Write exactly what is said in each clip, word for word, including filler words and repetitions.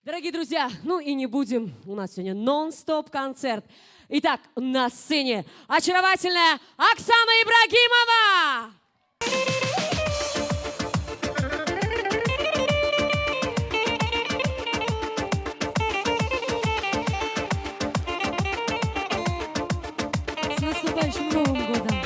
Дорогие друзья, ну и не будем, у нас сегодня нон-стоп концерт. Итак, на сцене очаровательная Оксана Ибрагимова! С наступающим Новым годом!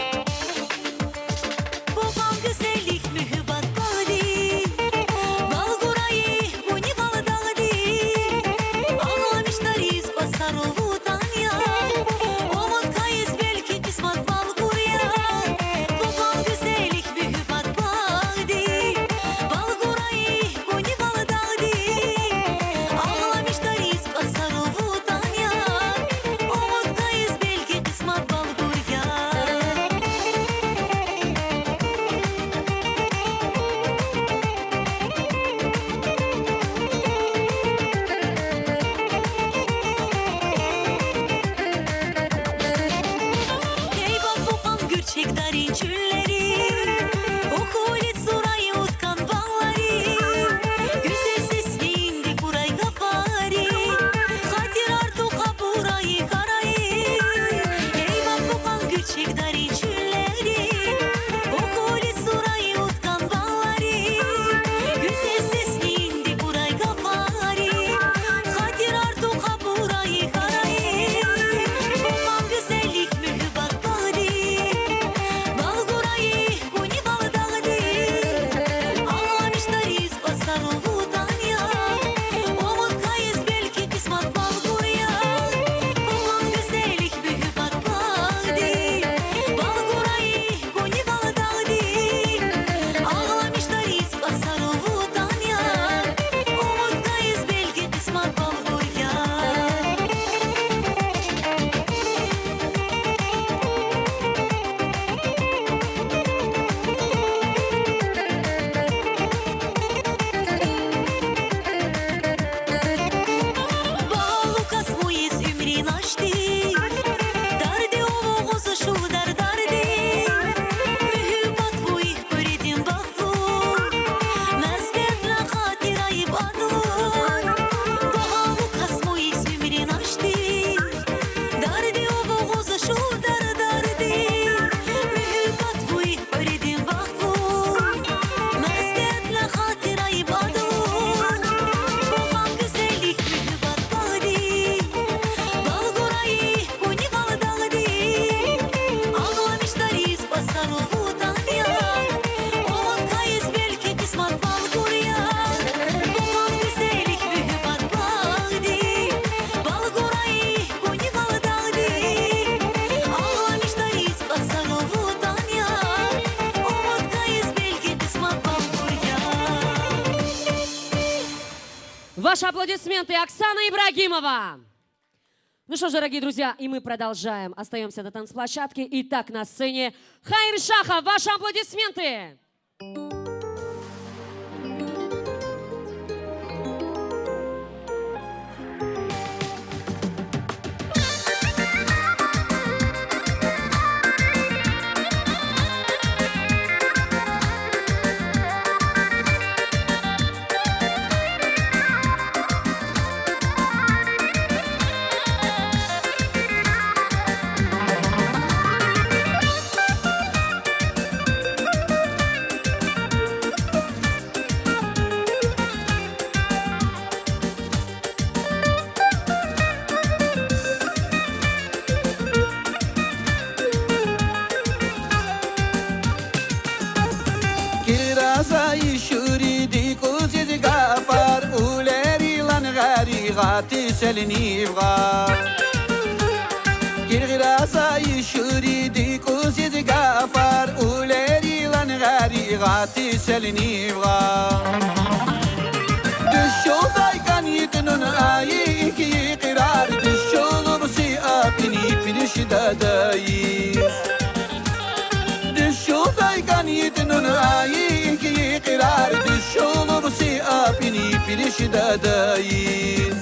Ваши аплодисменты, Оксана Ибрагимова. Ну что ж, дорогие друзья, и мы продолжаем. Остаёмся на танцплощадке. Итак, на сцене Хаир Шахов. Ваши аплодисменты. Киргьаза ишуриди кӀузиз гафар, улери лангъари гъатисел нивгъа. Киргьаза ишуриди кӀузиз гафар, улери лангъари гъатисел нивгъа. Душ чӀалдай кӀанитӀа нун айик йикъирар, душ чӀалубси апини пириш дадайиз. Душ чӀалдай кӀанитӀа нун айик йикъирар, душ чӀалубси апини пириш дадайиз.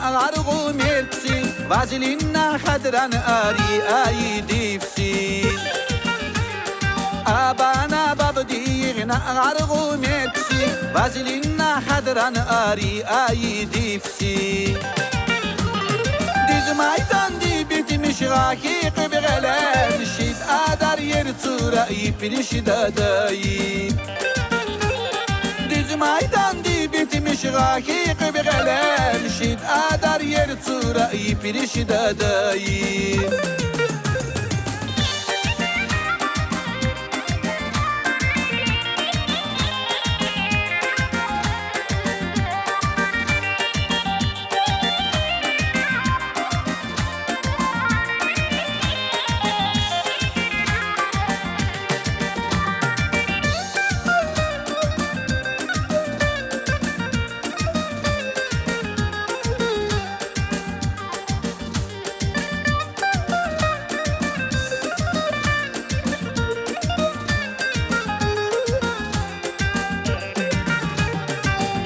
Аргу меркси, вазелиннай хадран ари айидивси. Абана бабдигна аргу меркси, вазелиннай хадран ари айидивси. Диз майданди битмиш гахи къебгелен шид адар ер цура ипириш дадай. Диз майданди битмиш гахи къебгелен шид адар ер цура ипириш дадай.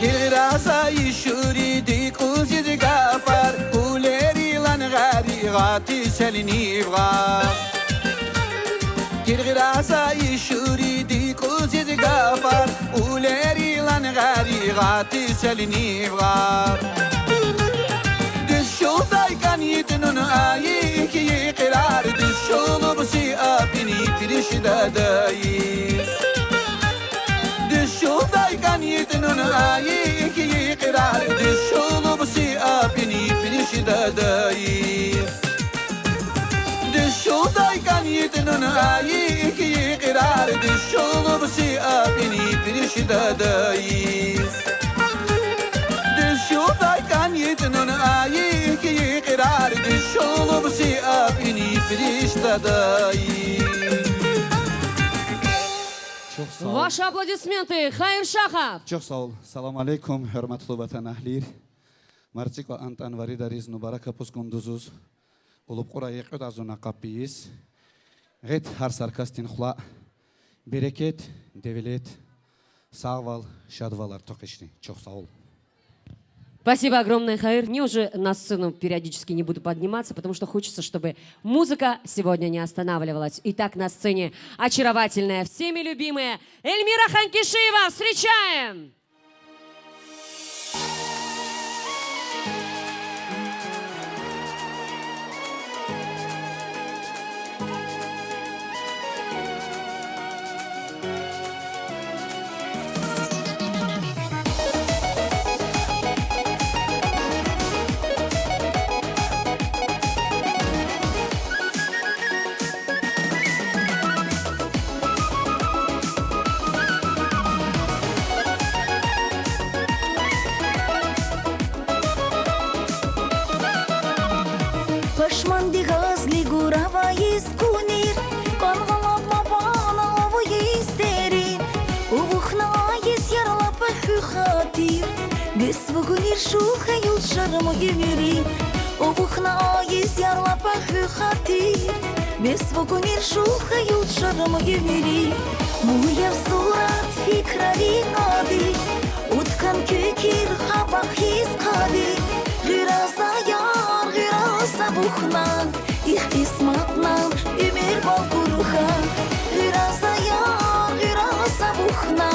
Гиргъираза ишуриди кӀуз йиз гафар, улери лангъари гъатисел нивгъа. Гиргъираза ишуриди кӀуз йиз гафар, улери лангъари гъатисел нивгъа. Душ шулдай кӀан йитнун айихи йикъирар, душ шулубси апини ипириш дадай. Душ шулдай кӀан йитнун айихи йикъирар, душ шулубси апини ипириш дадай. Душ шулдай кӀан йитнун айихи йикъирар, душ шулубси апини ипириш дадай. Душ шулдай кӀан йитнун айихи йикъирар, душ шулубси апини ипириш дадай. Чох сав ол. Ваши аплодисменты, Хаир Шахов! Чох сав ол. Салам алейкум, гьуьрметлу ватан агьлийр. Мар цикӀла антан варидариз, нубарак пус гундузуз. Улуб Кьурай экъуьда зун акъаб бийиз. Гъет гьар саркасдин хлу, берекет, девлет, сагъвал, шадвал артухишни. Чох сав ол. Спасибо огромное, Хаир. Не, уже на сцену периодически не буду подниматься, потому что хочется, чтобы музыка сегодня не останавливалась. Итак, на сцене очаровательная, всеми любимая Эльмира Ханкишиева. Встречаем! Пашманди гъазли гуравайиз кунир, къангалаб мабана авайиз дерин, овухна айиз ярлапа хуьх хатир, бес вугунир шухаял шарма уьмуьрин, овухна айиз ярлапа хуьх хатир, бес вугунир шухаял шарма уьмуьрин. Муяв сурат фикрари къади, уткан куькир хабагъиз къади, гъуьраз аяр, гъуьраз авухна, ихъ къисматнан уьмуьр балкъурха. Гъуьраз аяр, гъуьраз авухна,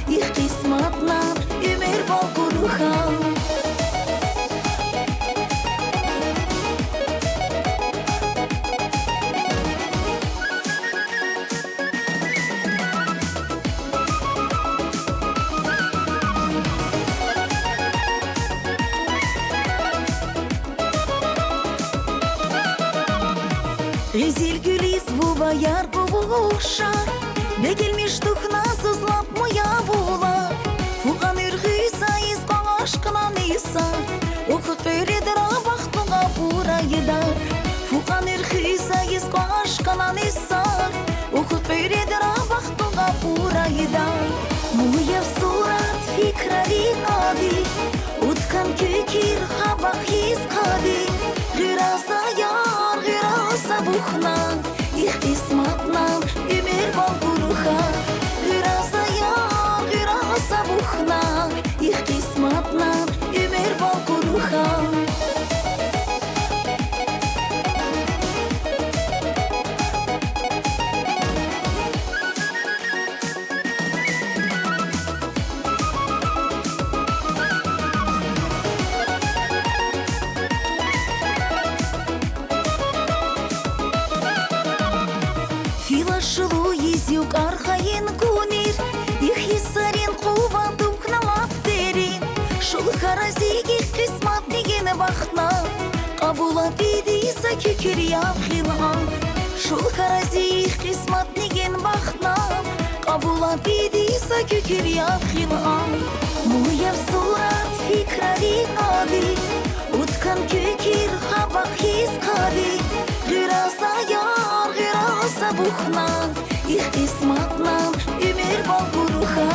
ихъ къисматнан уьмуьр балкъурха. Гъизил гуьлиз вува яргъа вуша, бегилмиш тухна зузлаб муявула, фукъан уьрхуьз айиз къвашкънан иса, уху къуьред рабахтунга бурайда. Фукъан уьрхуьз айиз къвашкънан иса, уху къуьред рабахтунга бурайда. Муяв сурат фикрари къади, уткан куькир хабагъиз къади, гъуьраз аяр, гъуьраз авухна, ихъ къисматнан уьмуьр балкъурха. Гъуьраз аяр, гъуьраз авухна, ихъ къисматнан уьмуьр балкъурха. Илаш луиз юкар хайин гунир, ихи сарин къува духна лап дерин. Шулхара зигих къисматни ген бахтна, къабула бидиса кюкюр яб хилан. Шулхара зигих къисматни ген бахтна, къабула бидиса кюкюр яб хилан. Муяв сурат фикрари къади, уткан кюкюр хабаг хис къади. Гъираса яр, гъираса бухна, их къисматнан уьмуьр балкъурха.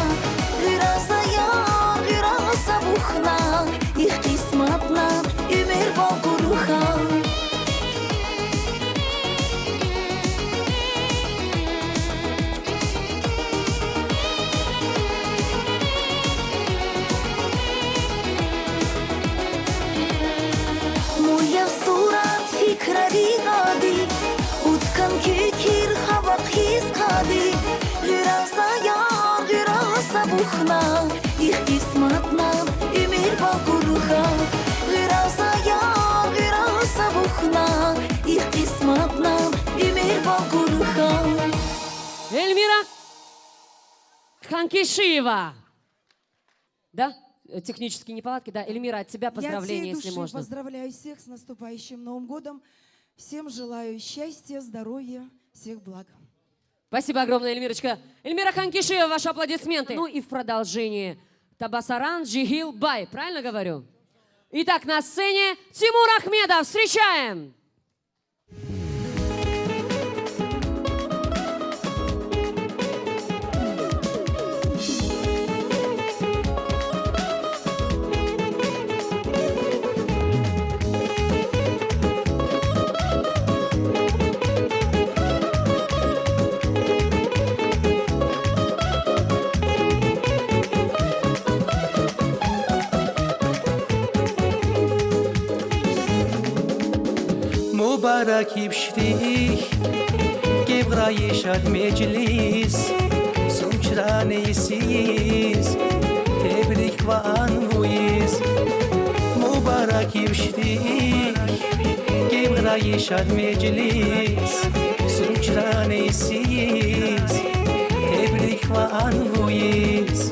Гъираса яр, гъираса бухна, их къисматнан уьмуьр балкъурха. Муяв сурат фикрари къади, уткан кюкюр хабаг хис къади. Гъираса яр, гъираса бухна, их къисматнан уьмуьр балкъурха. Гъираса яр, гъираса бухна, их къисматнан уьмуьр балкъурха. Эльмира Ханкишиева. Да? Э, технические неполадки, да. Эльмира, от тебя поздравления, если можно. Я от всей души поздравляю всех с наступающим Новым годом. Всем желаю счастья, здоровья, всех благ. Спасибо огромное, Эльмирочка. Эльмира Ханкишиева, ваши аплодисменты. Ну и в продолжение. Табасаран Джигил Бай, правильно говорю? Итак, на сцене Тимур Ахмедов. Встречаем! Мубарак иб шрих, геб гърайи шад межлис, сум чрани сийис, тебрик кван вуйиз. Мубарак иб шрих, геб гърайи шад межлис, сум чрани сийис, тебрик кван вуйиз.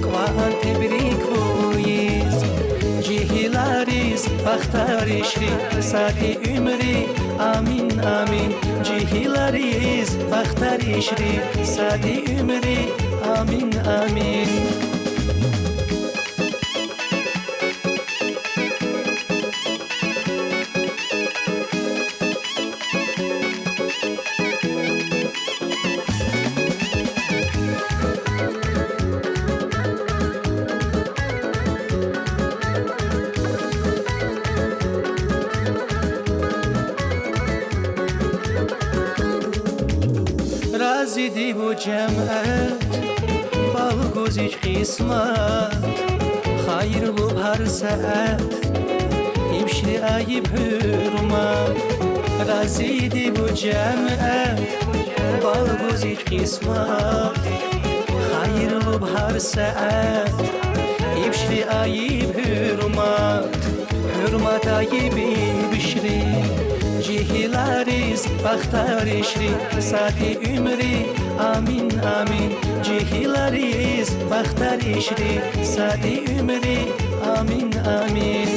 Кван тебрик вуйиз. Джигилариз бахтаришри, сади уьмри, амин, амин. Джигилариз бахтаришри, сади уьмри, амин, амин. Рази див, о джамаат, бал гуз ич къисмат, хайыр луб гьар саат, иб шри айиб гьуьрмат. Рази див, о джамаат, бал гуз ич къисмат, хайыр луб гьар саат, иб шри айиб гьуьрмат. Гьуьрмат айиб иб шри, джигилариз бахтаришри, сади уьмри, амин, амин. Джигилариз бахтаришри, сади уьмри, амин, амин.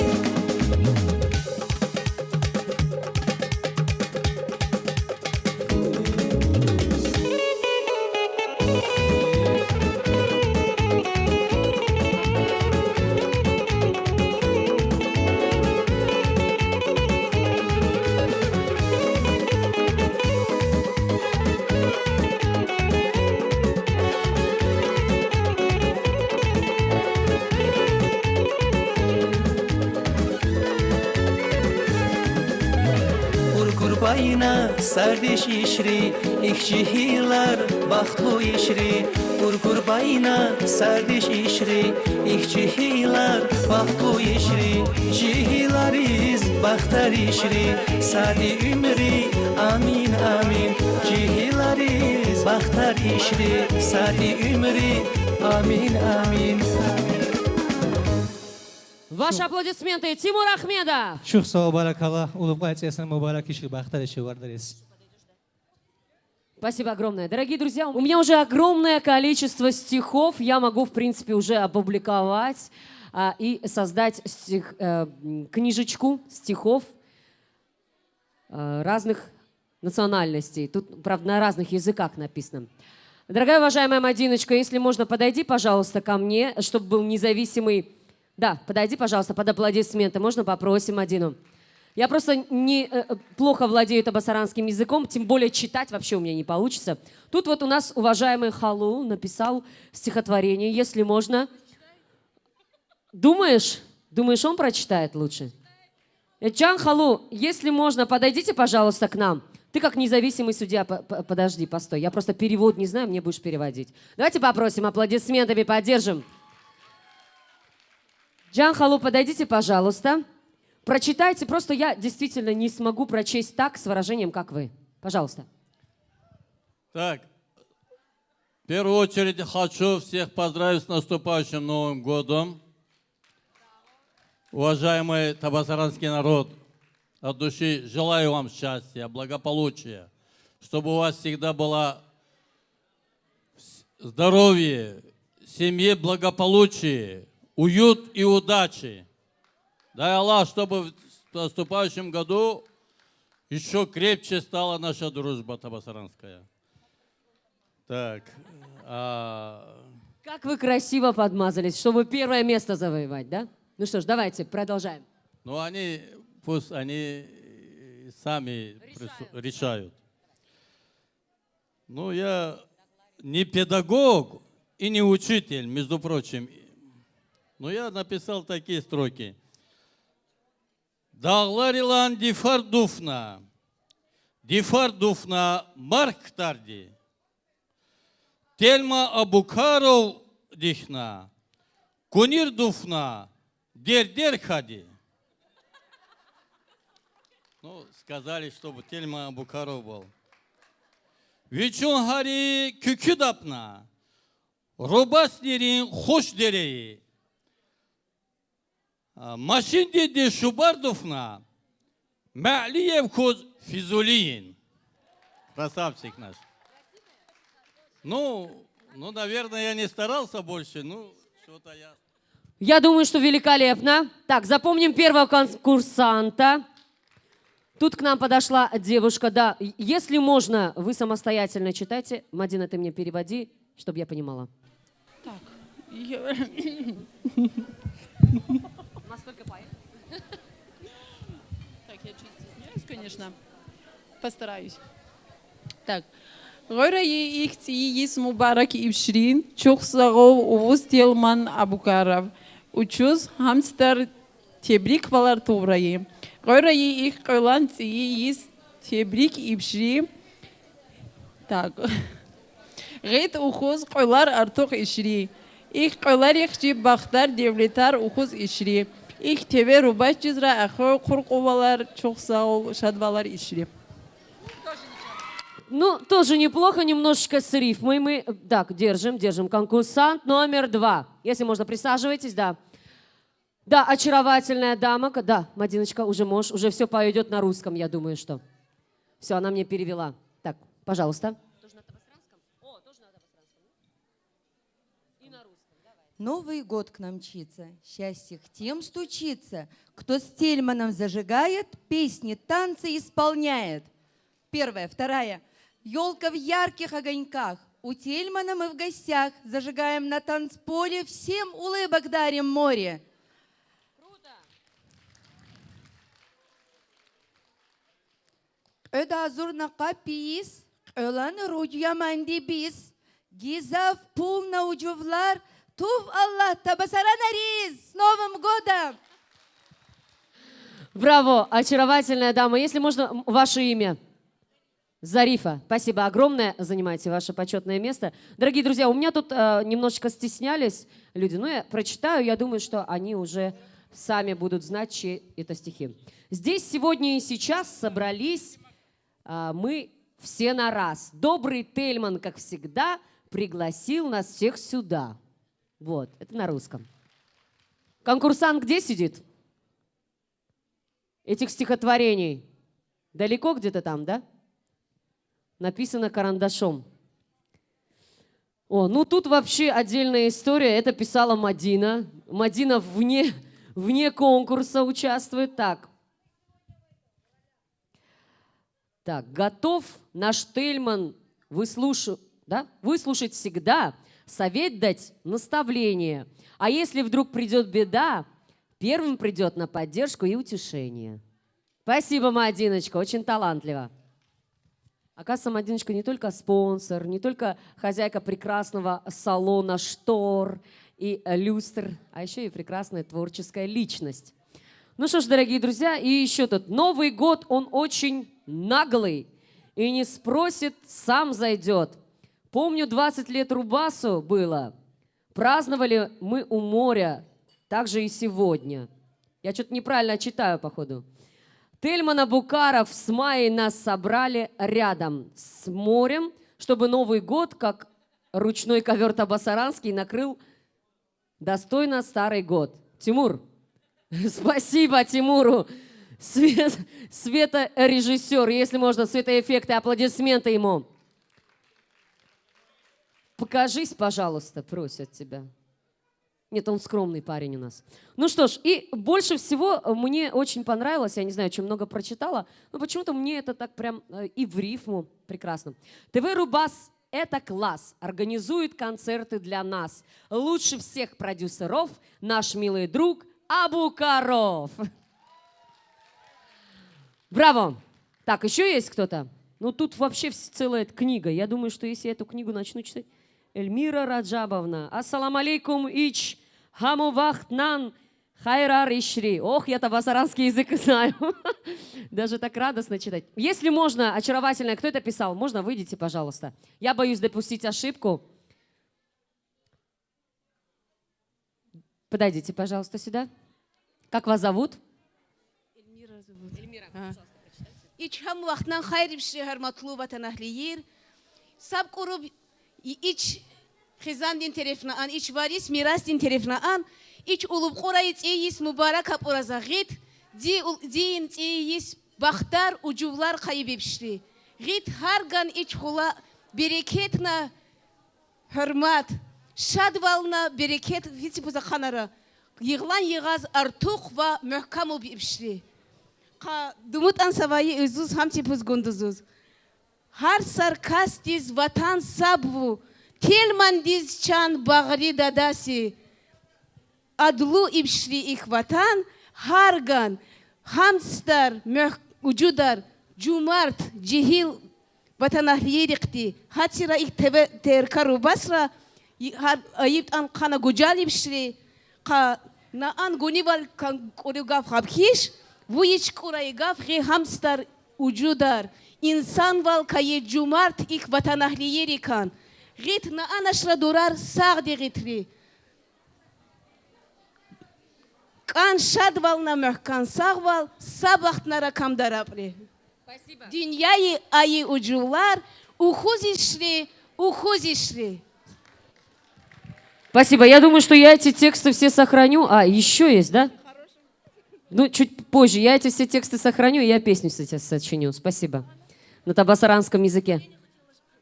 Уркурбайна сардиш ишри, ихьтин джигилар бахтлу ишри. Уркурбайна сардиш ишри, ихьтин джигилар бахтлу ишри. Джигилариз бахтаришри, сади уьмри, амин, амин. Джигилариз бахтаришри, сади уьмри, амин, амин. Ваши аплодисменты, Тимур Ахмедов! Чухсагъ, баракалла, уллу къайи цӀийи ясна, мубарак ишри, бахтаришри вардарис. Спасибо огромное. Дорогие друзья, у меня уже огромное количество стихов. Я могу, в принципе, уже опубликовать, а, и создать стих-, э, м, книжечку стихов, э, разных национальностей. Тут, правда, на разных языках написано. Дорогая уважаемая Мадиночка, если можно, подойди, пожалуйста, ко мне, чтобы был независимый Да, подойди, пожалуйста, под аплодисменты. Можно попросим Мадину? Я просто не, э, э, плохо владею табасаранским языком, тем более читать вообще у меня не получится. Тут вот у нас уважаемый Халу написал стихотворение, если можно. Думаешь? Думаешь, он прочитает лучше? Э, Джан Халу, если можно, подойдите, пожалуйста, к нам. Ты как независимый судья, по- по- подожди, постой. Я просто перевод не знаю, мне будешь переводить. Давайте попросим, аплодисментами поддержим. Джан Халу, подойдите, пожалуйста. Прочитайте, просто я действительно не смогу прочесть так, с выражением, как вы. Пожалуйста. Так, в первую очередь хочу всех поздравить с наступающим Новым годом. Уважаемый табасаранский народ, от души желаю вам счастья, благополучия, чтобы у вас всегда было с- здоровье, в семье благополучие, уют и удачи. Дай Аллах, чтобы в наступающем году ещё крепче стала наша дружба табасаранская. Так. А, Как вы красиво подмазались, чтобы первое место завоевать, да? Ну что ж, давайте продолжаем. Ну, они, пусть они, э, сами прису- Решают. решают. Ну, я не педагог и не учитель, между прочим. Но я написал такие строки. Dağlar ilan difar dufna, difar dufna mark tardi. Тельман Абукаров дихна, гунир духна, дердер хади. Ну, сказали, чтобы Тельман Абукаров был. Вичун хари кюкю дапна, рубас нирин хуш дереи. А, машин деди шубар дуфна, Маълиев хуз Физулиин. Красавчик наш. Ну, ну, наверное, я не старался больше, ну, что-то я... Я думаю, что великолепно. Так, запомним первого конкурсанта. Тут к нам подошла девушка. Да, и- если можно, вы самостоятельно читайте. Мадина, ты мне переводи, чтобы я понимала. Так. Я- Так, я чуть стесняюсь, конечно. Постараюсь. Так. Гъойрайи, ихъ цӀийи йис мубарак ибширин, чухсагъул увуз Тельман Абукаров. Учуз хамсдир тебриквалар туврайи. Гъойрайи, ихъ къуьлан цӀийи йис тебрик ибшири. Так. Гъит ухуз къуьлар артух ишири. Ихъ къуьларихъ чи бахтар, девлетар ухуз ишири. Ихъ теве рубашчизра ахъой хуркъувалар, чухсагъул шадвалар ишири. Ну, тоже неплохо, немножечко с рифмой мы. Так, держим, держим. Конкурсант номер два. Если можно, присаживайтесь, да. Да, очаровательная дама. Да, Мадиночка, уже можешь, уже всё пойдёт на русском, я думаю, что. Всё, она мне перевела. Так, пожалуйста. Новый год к нам мчится, счастье к тем стучится, кто с Тельманом зажигает, песни, танцы исполняет. Первая, вторая. Ёлка в ярких огоньках. У Тельмана мы в гостях. Зажигаем на танцполе, всем улыбок дарим море. Кьвед агъзурни къапи йис, кьвелани ругь яманди бис. Гезав пулна уҷувлар, тув Аллагь табасаранариз! С Новым годом! Браво, очаровательная дама. Если можно, м, ваше имя? Зарифа, спасибо огромное, занимаете ваше почётное место. Дорогие друзья, у меня тут, э, немножечко стеснялись люди, но я прочитаю, я думаю, что они уже сами будут знать, чьи это стихи. Здесь сегодня и сейчас собрались, а, мы все на раз. Добрый Тельман, как всегда, пригласил нас всех сюда. Вот, это на русском. Конкурсант где сидит? Этих стихотворений. Далеко где-то там, да? Написано карандашом. О, ну тут вообще отдельная история. Это писала Мадина. Мадина вне, вне конкурса участвует. Так. Так, готов наш Тельман выслуш-, да? Выслушать всегда, совет дать, наставление. А если вдруг придёт беда, первым придёт на поддержку и утешение. Спасибо, Мадиночка, очень талантливо. Оказывается, Мадиночка не только спонсор, не только хозяйка прекрасного салона штор и, э, люстр, а ещё и прекрасная творческая личность. Ну что ж, дорогие друзья, и ещё тут. Новый год, он очень наглый. И не спросит, сам зайдёт. Помню, двадцать лет Рубасу было. Праздновали мы у моря, так же и сегодня. Я чё-то неправильно читаю, походу. Тельман Абукаров с Майей нас собрали рядом с морем, чтобы Новый год, как ручной ковёр табасаранский, накрыл достойно старый год. Тимур. Спасибо Тимуру. Свет-, светорежиссёр, если можно, светоэффекты, аплодисменты ему. Покажись, пожалуйста, просят тебя. Нет, он скромный парень у нас. Ну что ж, и больше всего, э, мне очень понравилось, я не знаю, чё много прочитала, но почему-то мне это так прям, э, и в рифму прекрасно. ТВ «Рубас» — это класс, организует концерты для нас. Лучше всех продюсеров наш милый друг Абукаров. Браво! Так, ещё есть кто-то? Ну, тут вообще вс-, целая эта книга. Я думаю, что если я эту книгу начну читать... Эльмира Раджабовна. Ассаламу алейкум, ич хаму вахтнан хайрар ишри. Ох, я табасаранский язык знаю. Даже так радостно читать. Если можно, очаровательно, кто это писал, можно, выйдите, пожалуйста. Я боюсь допустить ошибку. Подойдите, пожалуйста, сюда. Как вас зовут? Эльмира зовут. Эльмира, пожалуйста, прочитайте. Ич хаму вахтнан хайр ибшри, хурматлу ватанэгьлийр. Саб кӀуруб и-, ич хизандин терефнай ан, ич варис мирасдин терефнай ан, ич улуб кьурай цӀийи йис мубарак абурзава гъид, ди ул-, дин цӀийи йис бахтар, ужурлар хайиб ибшри. Гъид гьарган ич хулаъ берекетна, хурмат, шадвална, берекет, гьициз пуза ханара, йигълан йигъаз артух ва мугькамуб ибшри. Къа думутӀан са вайи эзуз, гьамсипуз гундузуз. Гьар саркасдиз ватан саб ву, Тельмандиз чан багъри дадаси. Адлу ибшри ихь ватан, гьарган, гьамсдар, мугь-, ужудар, жумарт, жегьил ватанэгьлийрикди. Гьатира ихь ТВ, ТРК «Рубасра» и-, гьар айиб тӀан хана гужалибшри, къа наан гунивал кӀан кӀури гаф гьабхьиш, вуйич кӀурай гаф гъи гьамсдар, ужудар, инсанвал кайи жумарт ихь ватанэгьлийрикан. Гъид наанашра дурар сагъди гъитри. КӀан шадвална, мугькан сагъвал са бахтнара камдарабри. Дуьньяи айи ужурлар ухузишри, ухузишри. Спасибо. Я думаю, что я эти тексты все сохраню. А, ещё есть, да? Ну, чуть позже. Я эти все тексты сохраню, и я песню сейчас сочиню. Спасибо. На табасаранском языке.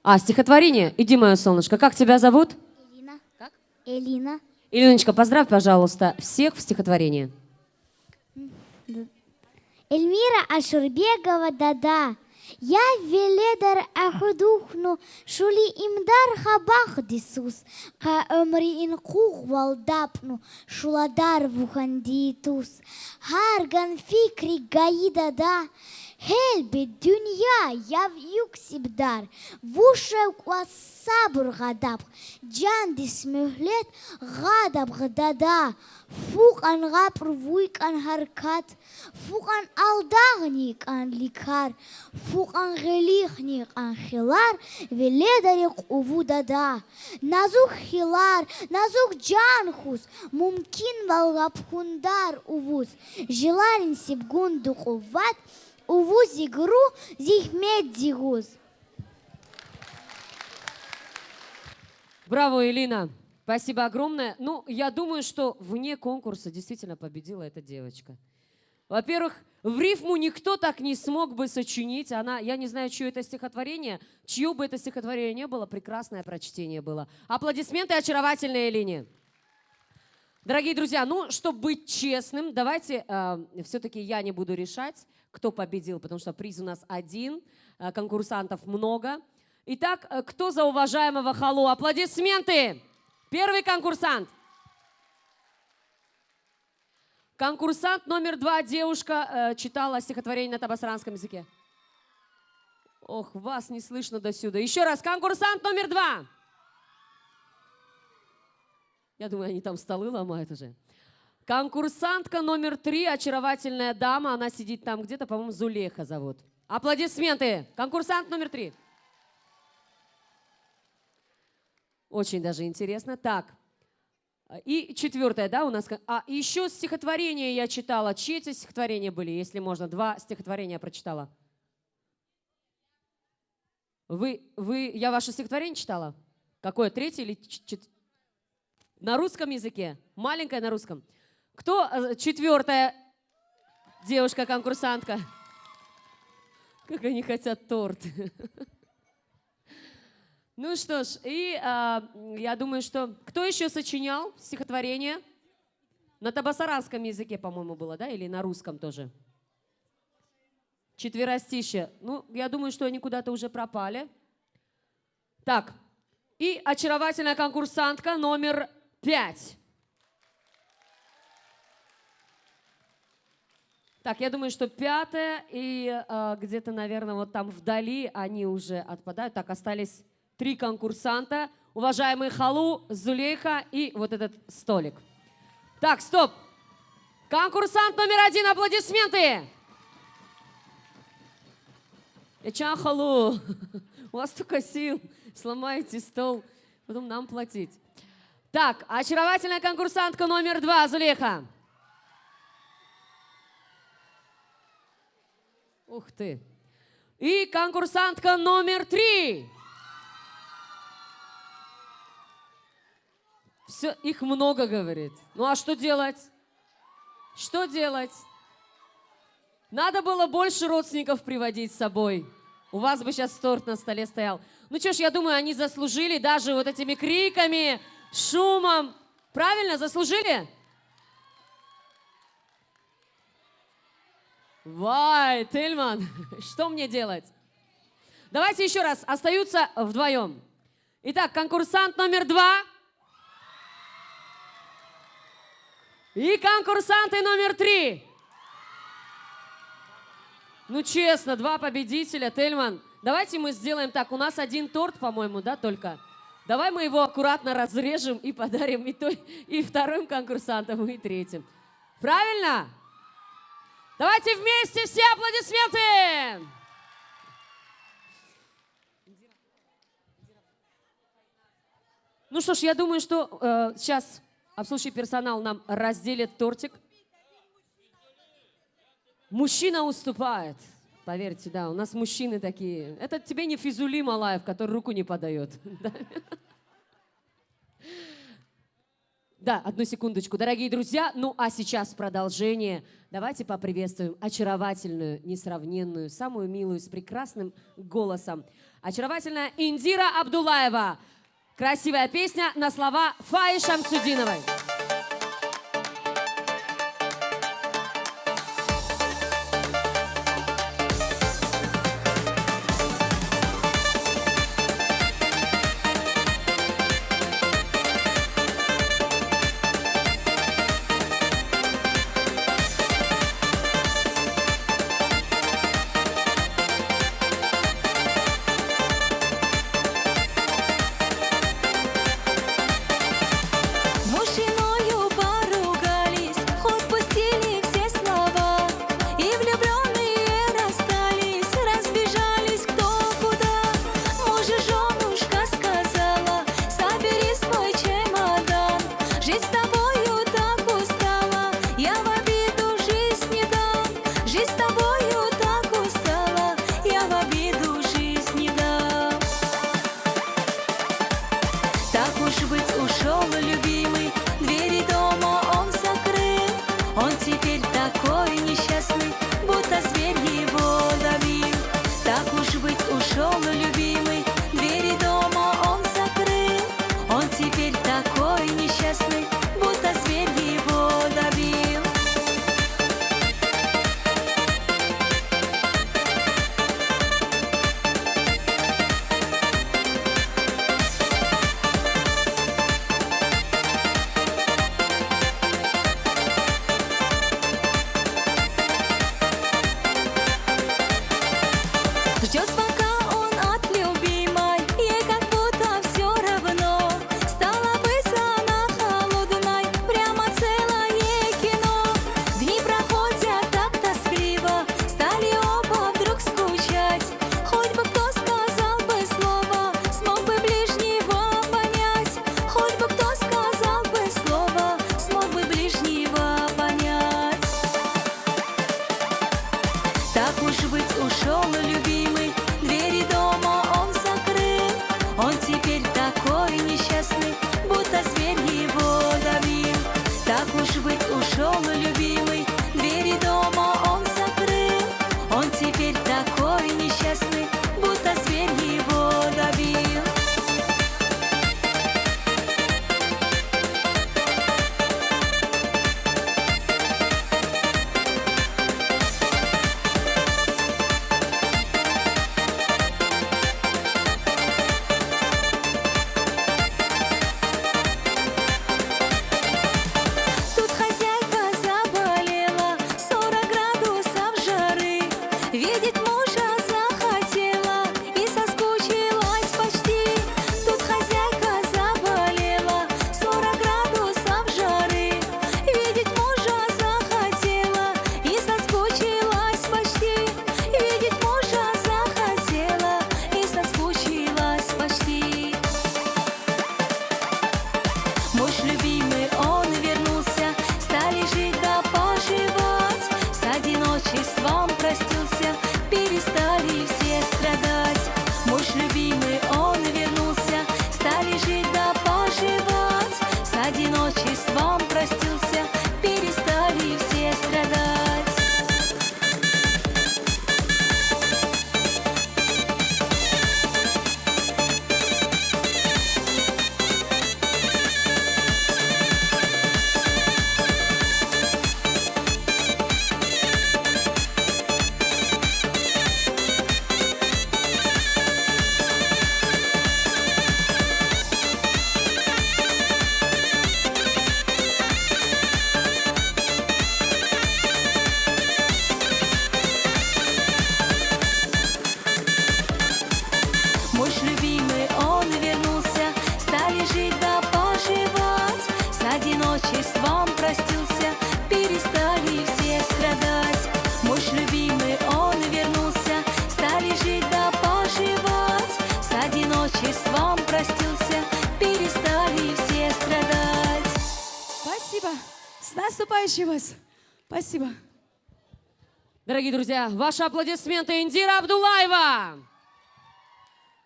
А, стихотворение? Иди, моё солнышко. Как тебя зовут? Элина. Как? Элина. Элиночка, поздравь, пожалуйста, всех в стихотворении. Эльмира Ашурбегова. «Дада». Я веледар ахудухну, шули имдар хабахдисус, къа уьмуьрин къугъвал дапну, шуладар вугандитус. Гьарган фикри гайи, дада, гьелбет дуьнья яв юкъ сибдар, вушев кӀвас сабур гъадаб, жандис муьгьлет гъадаб, дада, фукьан гъапӀ, вуй кӀан гьаркат, фукьан алдагъни кӀан ликар, фукьан гъилихни кӀан хилар веледари кьуву, дада. Назух хилар, назух жан хуз, мумкинвал гапхундар увуз, жиларин сибгунду къуват увуз, игру зигьмет зигуз. Браво, Элина! Спасибо огромное. Ну, я думаю, что вне конкурса действительно победила эта девочка. Во-первых, в рифму никто так не смог бы сочинить. Она, я не знаю, чьё это стихотворение, чьё бы это стихотворение не было, прекрасное прочтение было. Аплодисменты очаровательной Элине. Дорогие друзья, ну, чтобы быть честным, давайте, э, всё-таки я не буду решать, кто победил, потому что приз у нас один, э, конкурсантов много. Итак, э, кто за уважаемого Халу? Аплодисменты! Первый конкурсант. Конкурсант номер два, девушка, э, читала стихотворение на табасаранском языке. Ох, вас не слышно досюда. Ещё раз, конкурсант номер два. Я думаю, они там столы ломают уже. Конкурсантка номер три, очаровательная дама, она сидит там где-то, по-моему, Зулейха зовут. Аплодисменты. Конкурсант номер три. Очень даже интересно. Так. И четвёртое, да, у нас ка-, а, ещё стихотворение я читала. Чьи эти стихотворения были, если можно? Два стихотворения прочитала. Вы, вы, я ваше стихотворение читала? Какое, третье или ч-, чет-, на русском языке? Маленькое на русском. Кто, э, четвёртая девушка-конкурсантка? Как они хотят торт. Ну что ж, и, а, я думаю, что кто ещё сочинял стихотворение? На табасаранском языке, по-моему, было, да? Или на русском тоже? Четверостишье. Ну, я думаю, что они куда-то уже пропали. Так, и очаровательная конкурсантка номер пять. Так, я думаю, что пятое, и, э, где-то, наверное, вот там вдали они уже отпадают. Так, остались три конкурсанта. Уважаемый Халу, Зулейха и вот этот столик. Так, стоп. Конкурсант номер один, аплодисменты. Эчан Халу, у вас столько сил, сломаете стол, потом нам платить. Так, очаровательная конкурсантка номер два, Зулейха. Ух ты. И конкурсантка номер три. Всё, их много, говорит. Ну а что делать? Что делать? Надо было больше родственников приводить с собой. У вас бы щас торт на столе стоял. Ну чё ж, я думаю, они заслужили даже вот этими криками, шумом. Правильно, заслужили? Вай, Тельман, что мне делать? Давайте ещё раз, остаются вдвоём. Итак, конкурсант номер два и конкурсанты номер три. Ну, честно, два победителя, Тельман. Давайте мы сделаем так. У нас один торт, по-моему, да, только. Давай мы его аккуратно разрежем и подарим и той, и вторым конкурсантам, и третьим. Правильно? Давайте вместе все аплодисменты! Ну что ж, я думаю, что, э, сейчас обслуживающий персонал нам разделит тортик. Мужчина уступает. Поверьте, да, у нас мужчины такие. Это тебе не Физули Малаев, который руку не подаёт. Да? Да, одну секундочку, дорогие друзья. Ну, а сейчас продолжение. Давайте поприветствуем очаровательную, несравненную, самую милую, с прекрасным голосом. Очаровательная Индира Абдуллаева. Красивая песня на слова Фаи Шамсудиновой. Мой ж любимый, он вернулся, стали жить да поживать. С одиночеством простился, перестали все страдать. Мой ж любимый, он вернулся, стали жить да поживать. С одиночеством простился, перестали все страдать. Спасибо. С наступающим вас. Спасибо. Дорогие друзья, ваши аплодисменты, Индира Абдуллаева.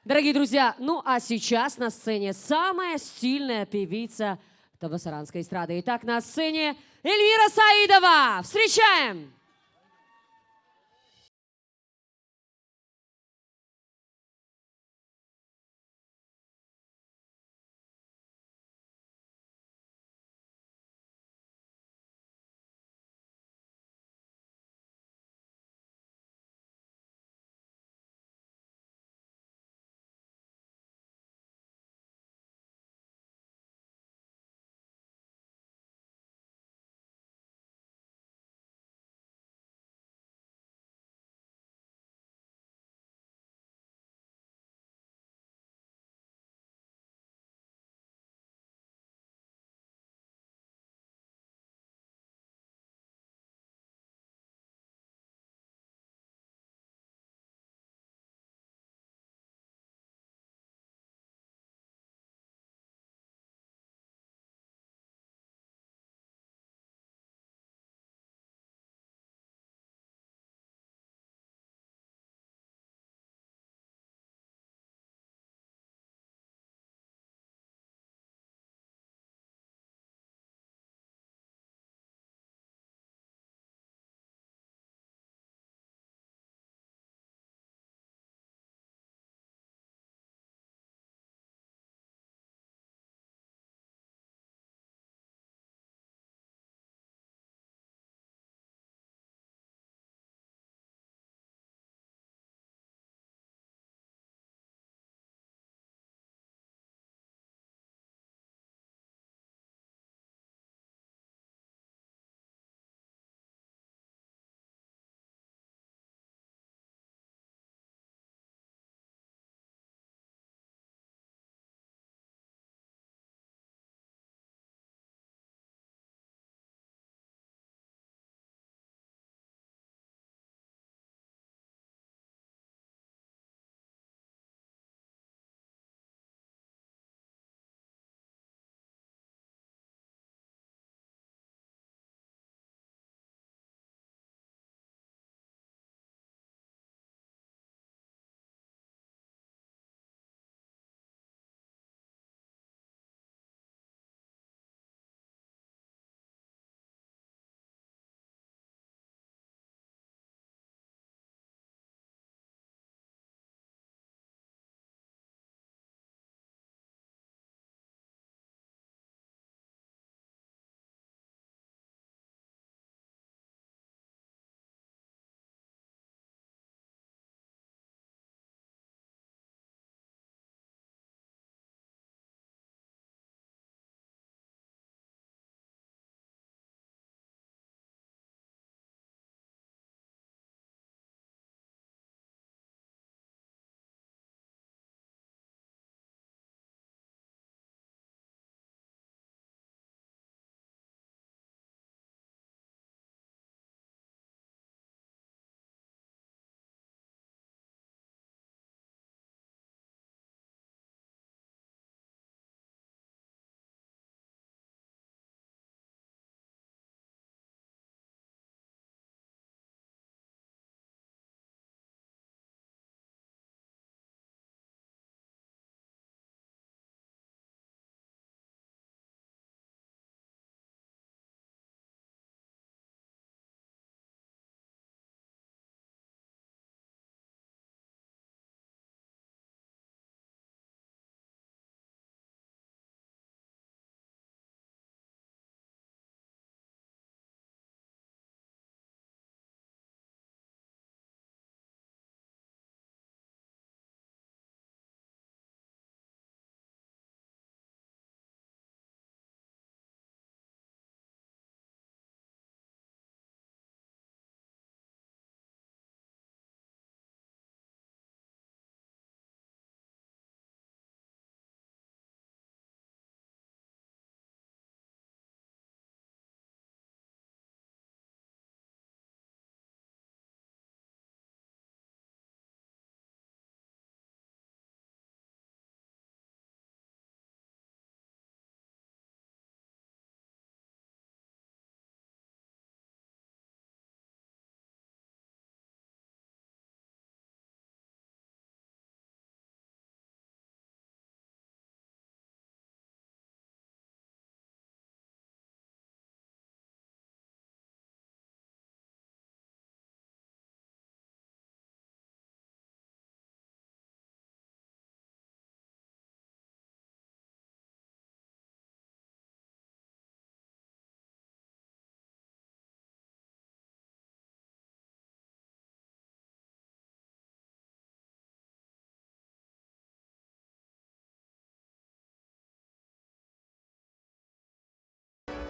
Дорогие друзья, ну а сейчас на сцене самая стильная певица того саранской эстрады. Итак, на сцене Эльвира Саидова. Встречаем!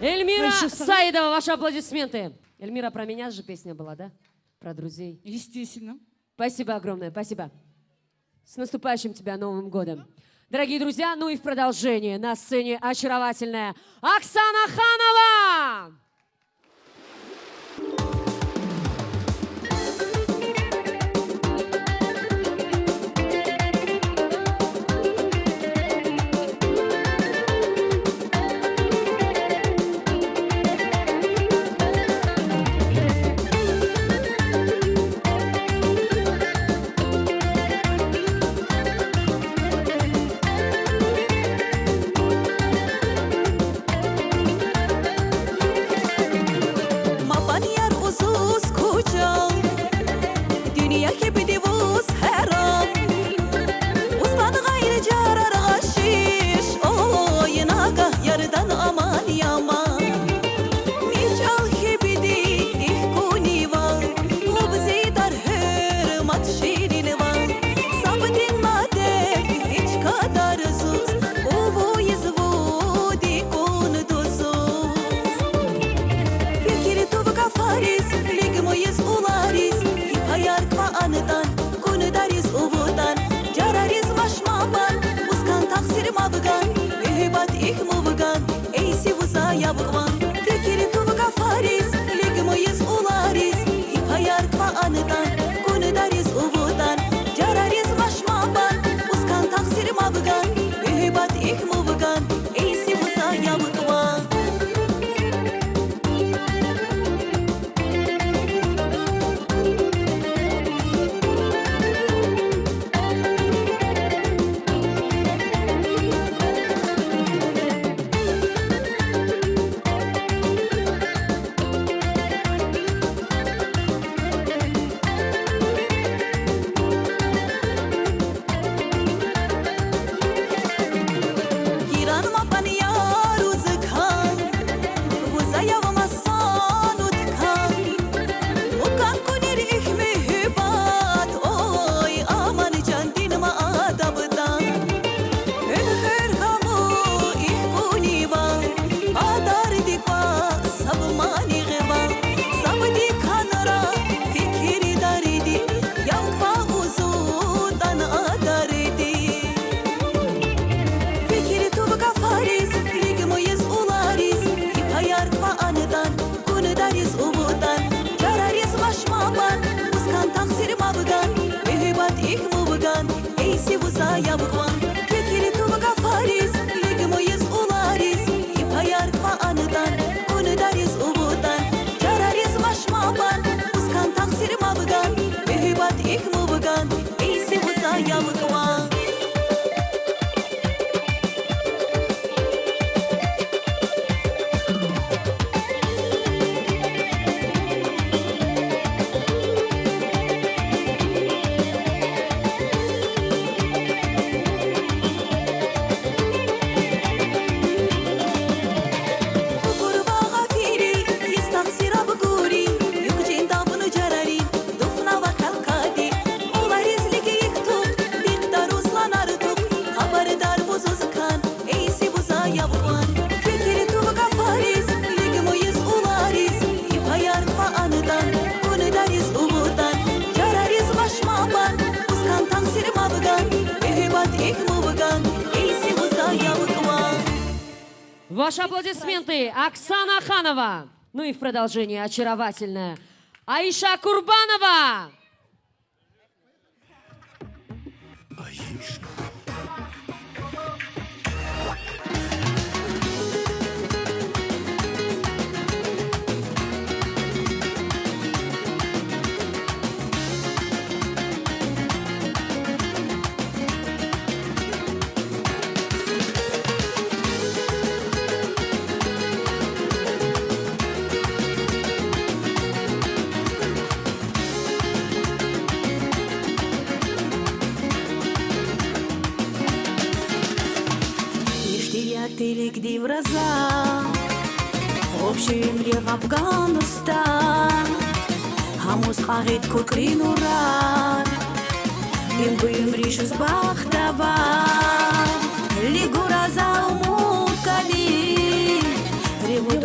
Эльмира Саидова, ваши аплодисменты. Эльмира, про меня же песня была, да? Про друзей. Естественно. Спасибо огромное, спасибо. С наступающим тебя Новым годом. Дорогие друзья, ну и в продолжение на сцене очаровательная Оксана Ханова! Мапан яр узуз кучал, дуния хебди вуз херал. Услан гъайры ҷарар гашиш, ой, нагагь ярдан аман яман. Мичал хебди ихьтин куни вал, лубзидар хӀурмат ширин вал. Сабдин мадед ичкадар зуз, увуиз вуди кун дузуз. Фикир тув гафариз, лигмуиз улариз, и паяр ква антан, кундариз увудан, ҷарариз машмабан, ускан тахсир мавган, муьгьуьббат ихь мувган, эй сивуза явкъван. Фикир тув гафариз, лигмуиз улариз, и паяр ква антан, кундариз увудан, ҷарариз машмабан, ускан тахсир мавган, муьгьуьббат ихь мувган, эй сивуза явкъван. Гиран мапан яр узкан, вуза явма санутан. Мукан кунир ихь муьгьуьббат, ой, аман ҷандин ма адабдан. Уьнхур гаму ихь куни вал, адарди ква саб манигъ вал. Сабди канра фикирдарди, явкъа узутан адарди. Фикир тув гафариз, лигмуиз улариз, и паяр ква антан, кундариз увудан, ҷарариз машмабан, ускан тахсир мавган, муьгьуьббат ихь мувган, эй сивуза явкъван. Фикир тув гафариз, лигмуиз улариз, и паяр ква антан, кундариз увудан, ҷарариз машмабан, ускан тахсир мавган, муьгьуьббат ихь мувган, эй сивуза явкъван. Фукурва гъафири, йис тахсир аб гури, юкъ ҷин табну ҷарари, дуфна вакал кади, улариз лигик тук, дикъдар усланар тук, хабардар вузуз кан, эй сивуза явкъван. Фикир тув гафариз, лигмуиз улариз, и паяр ква антан, кундариз увудан, ҷарариз машмабан, ускан тахсир мавган, муьгьуьббат ихь мувган, эй сивуза явкъван. Ваши аплодисменты, Оксана Ханова. Ну и в продолжение очаровательная Аиша Курбанова. Ихьтин я тилик дивраза, общий уьмуьр гъабган уста, гьамуз къагъид кукӀри нурар, им буйумри жуз бахтавар, лигураза умуд кади, регъуд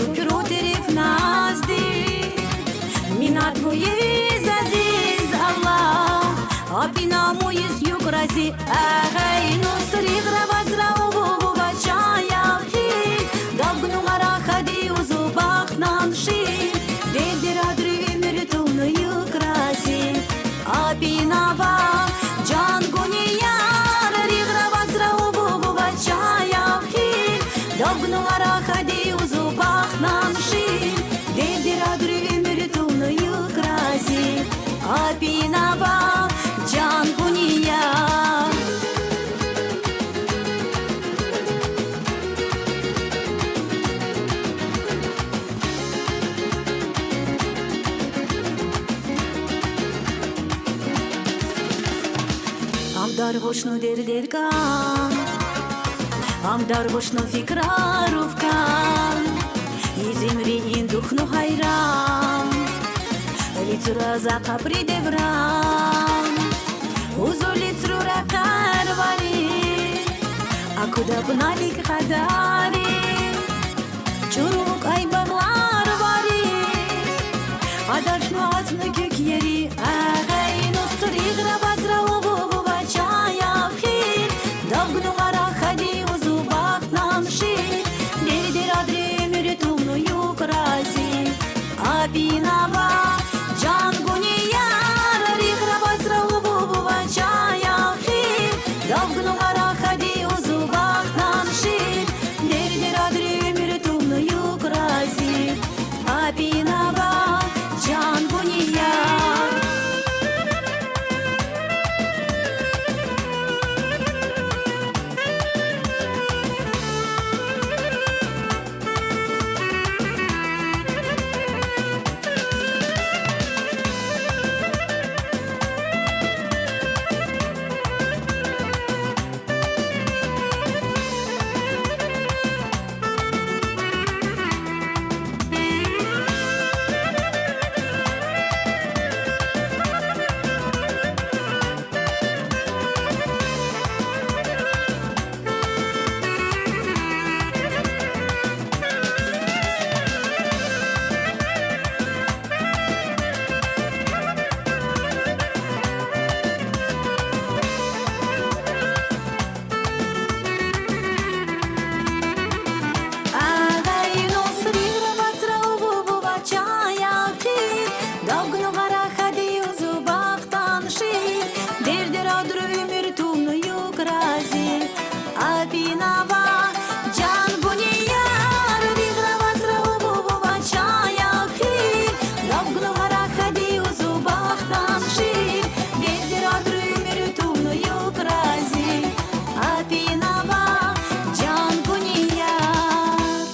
Бошну дердер кан, ам дар бошну фикрар уф кан, и землиин духну хайран, лицура закапри девран, узу лицура карвари, акудаб налик хадари. Чурукай баглар вари, адашну асну кекери, агай нус ригра базра луву бачаяхи, давгну гара хади узу бахтнамши, дердер адри мири тумну юкраси. Апина ва, ҷан гунияр, ригра базра луву бачаяхи, давгну гара хади узу бахтнамши, дердер адри мири тумну юкраси. Апина ва, ҷан гунияр. Агай нус ригра базра луву бачаяхи, давгну гара хади узу бахтнамши, дердер адри мири тумну юкраси. Апина ва, ҷан гунияр, ригра базра луву бачаяхи, давгну гара хади узу бахтнамши, дердер адри мири тумну юкраси. Апина ва, ҷан гунияр.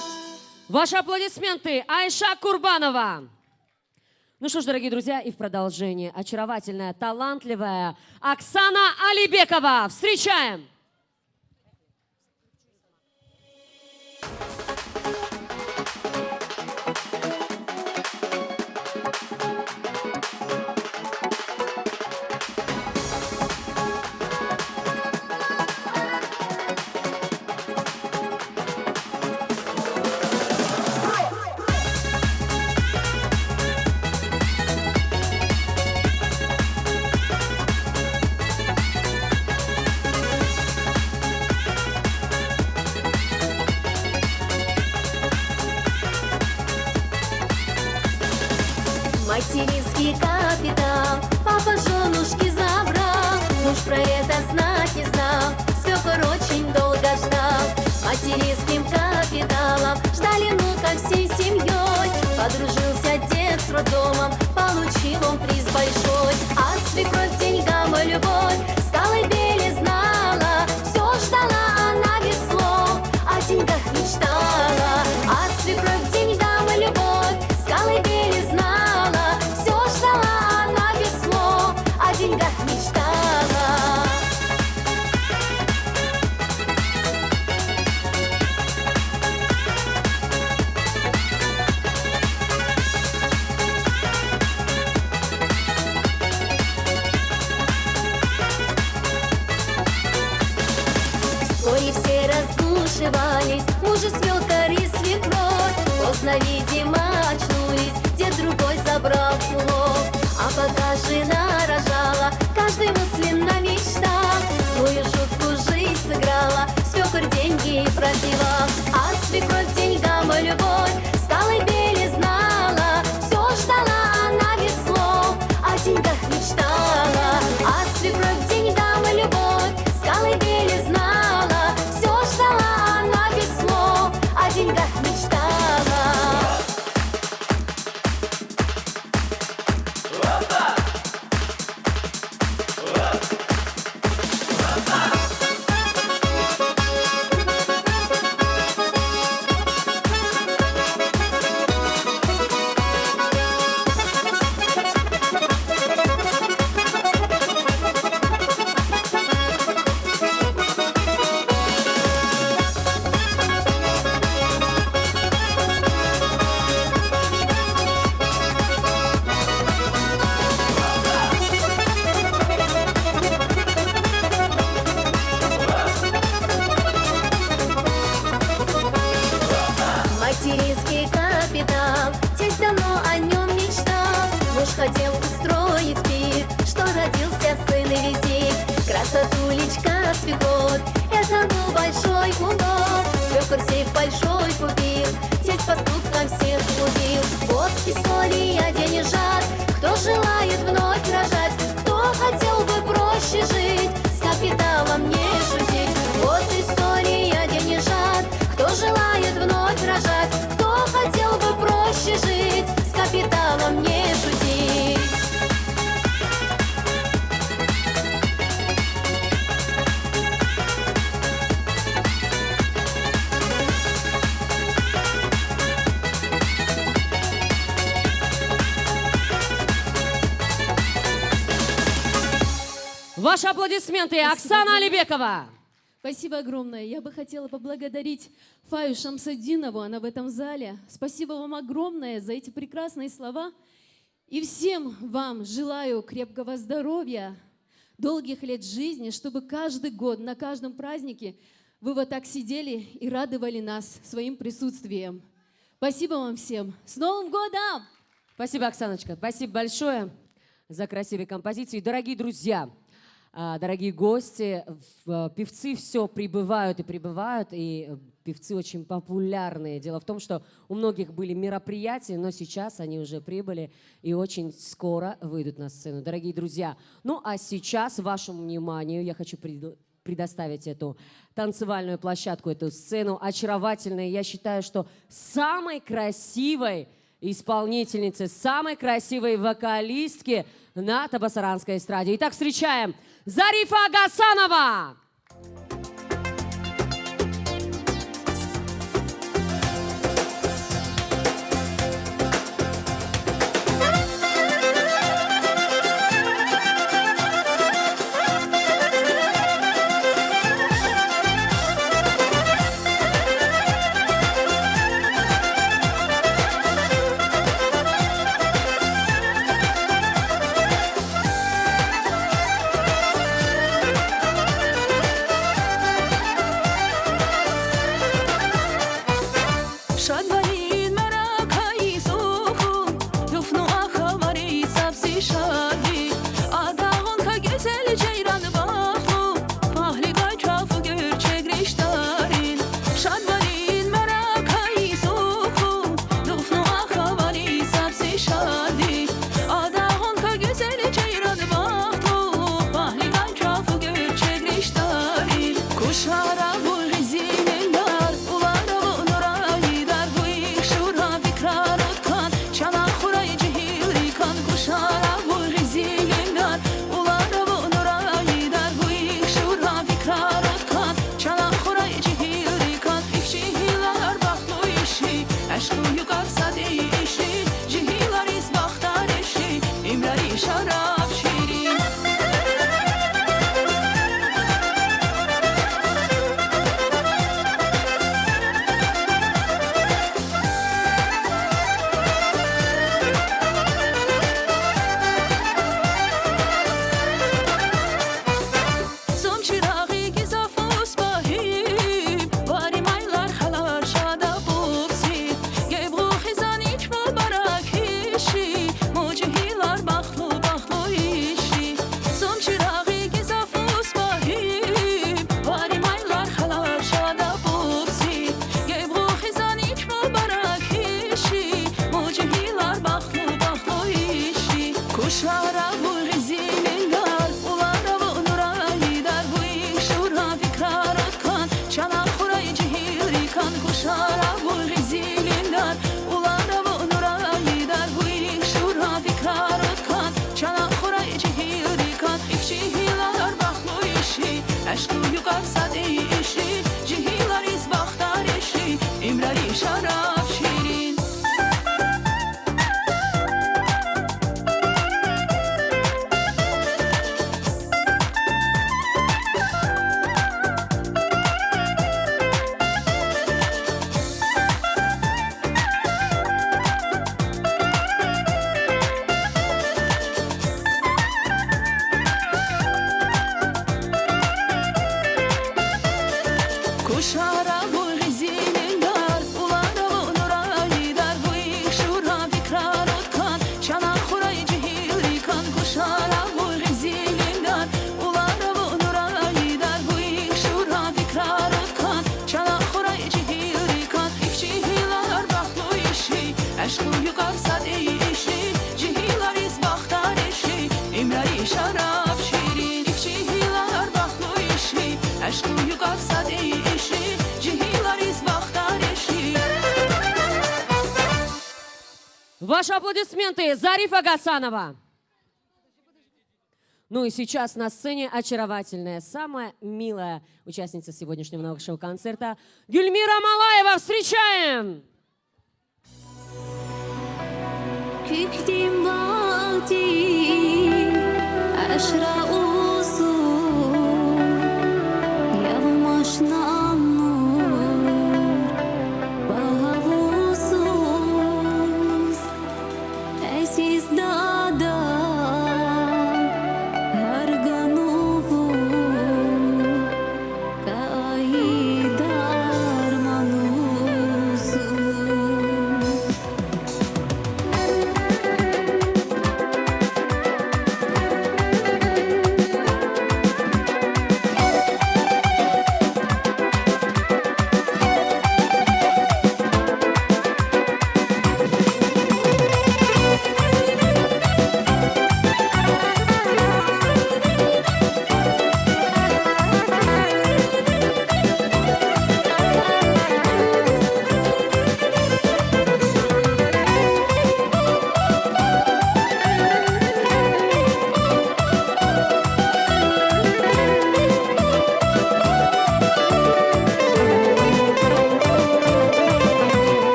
Ваши аплодисменты, Айша Курбанова. Ну что ж, дорогие друзья, и в продолжении очаровательная, талантливая Оксана Алибекова. Встречаем! Материнский капитал папа жёнушки забрал, муж про это знать не знал, свёкор очень долго ждал. С материнским капиталом ждали внука всей семьёй, подружился дед с роддомом, получил он приз большой. А свекровь к деньгам и любовь с колыбели знала, всё ждала она без слов, о деньгах мечтала. А свекровь к деньгам и любовь с колыбели знала, всё ждала она без слов, о деньгах мечтала. Вскоре все разбушевались, муж и свёкор и свекровь. Поздно, видимо, очнулись, дед другой забрал улов. А пока жена рожала, каждый мысленно мечтал, злую шутку жизнь сыграла, свёкор деньги прозевал. А свекровь к деньгам и любовь с колыбели знала, всё ждала она без слов, о деньгах мечтала. А свекровь к деньгам и любовь с колыбели знала, всё ждала она без слов, о деньгах мечтала. год. Это был большой кумок, свёкор сейф большой купил, тесть поступком всех убил. Вот история деньжат, кто желает вновь рожать, кто хотел бы проще жить, с капиталом не шутить. Вот история деньжат, кто желает вновь рожать, кто хотел бы проще жить, с капиталом не шутить. Ваши аплодисменты, Оксана Алибекова. Спасибо огромное. Я бы хотела поблагодарить Фаю Шамсудинову, она в этом зале. Спасибо вам огромное за эти прекрасные слова. И всем вам желаю крепкого здоровья, долгих лет жизни, чтобы каждый год, на каждом празднике вы вот так сидели и радовали нас своим присутствием. Спасибо вам всем. С Новым годом! Спасибо, Оксаночка. Спасибо большое за красивые композиции. Дорогие друзья, а, дорогие гости, в-, певцы всё прибывают и прибывают, и, э, певцы очень популярные. Дело в том, что у многих были мероприятия, но сейчас они уже прибыли и очень скоро выйдут на сцену. Дорогие друзья, ну а сейчас вашему вниманию я хочу пред-, предоставить эту танцевальную площадку, эту сцену очаровательной, я считаю, что самой красивой исполнительнице, самой красивой вокалистке на табасаранской эстраде. Итак, встречаем Зарифа Гасанова! Шадварин маракаи сухум, дуфну ахавари сабзи шади, адагъун ка гюзел жейран бахтлу, пагьли гай чафу герчек ришдарин. Шадварин маракаи сухум, дуфну ахавари сабзи шади, адагъун ка гюзел жейран бахтлу, пагьли гай чафу герчек ришдарин. Кушара вугъизи мендар, улара ву нурайдар, вуйих шура фикрар уткан, чана хурай жигьилрикан. Кушара вугъизи мендар, улара ву нурайдар, вуйих шура фикрар уткан, чана хурай жигьилрикан. Ихьтин жигьилар бахтлу иши, ашкъу юкъар сади иши, жигьилариз бахтар иши, имрари шараб ширин. Зун чирагъи гизаф усбахим, вари майлар халар шада бубсим, геб гух хизанич мубарак иши, му жигьилар бахтлу, бахтлу иши. Зун чирагъи гизаф усбахим, вари майлар халар шада бубсим, геб гух хизанич мубарак иши, му жигьилар бахтлу, бахтлу иши. Кушара вугъизи мендар, улара ву нурайдар, вуйих шура фикрар уткан, чана хурай жигьилрикан. Кушара вугъизи мендар, улара ву нурайдар, вуйих шура фикрар уткан, чана хурай жигьилрикан. Ихьтин жигьилар бахтлу иши, ашкъу юкъар сади иши, жигьилариз бахтар иши, имрари шараб ширин. Кушара вугъизи мендар, улара ву нурайдар, вуйих шура фикрар уткан, чана хурай жигьилрикан. Кушара вугъизи мендар, улара ву нурайдар, вуйих Ваши аплодисменты, Зарифа Гасанова. Ну и сейчас на сцене очаровательная, самая милая участница сегодняшнего нашего концерта Гюльмира Малаева. Встречаем!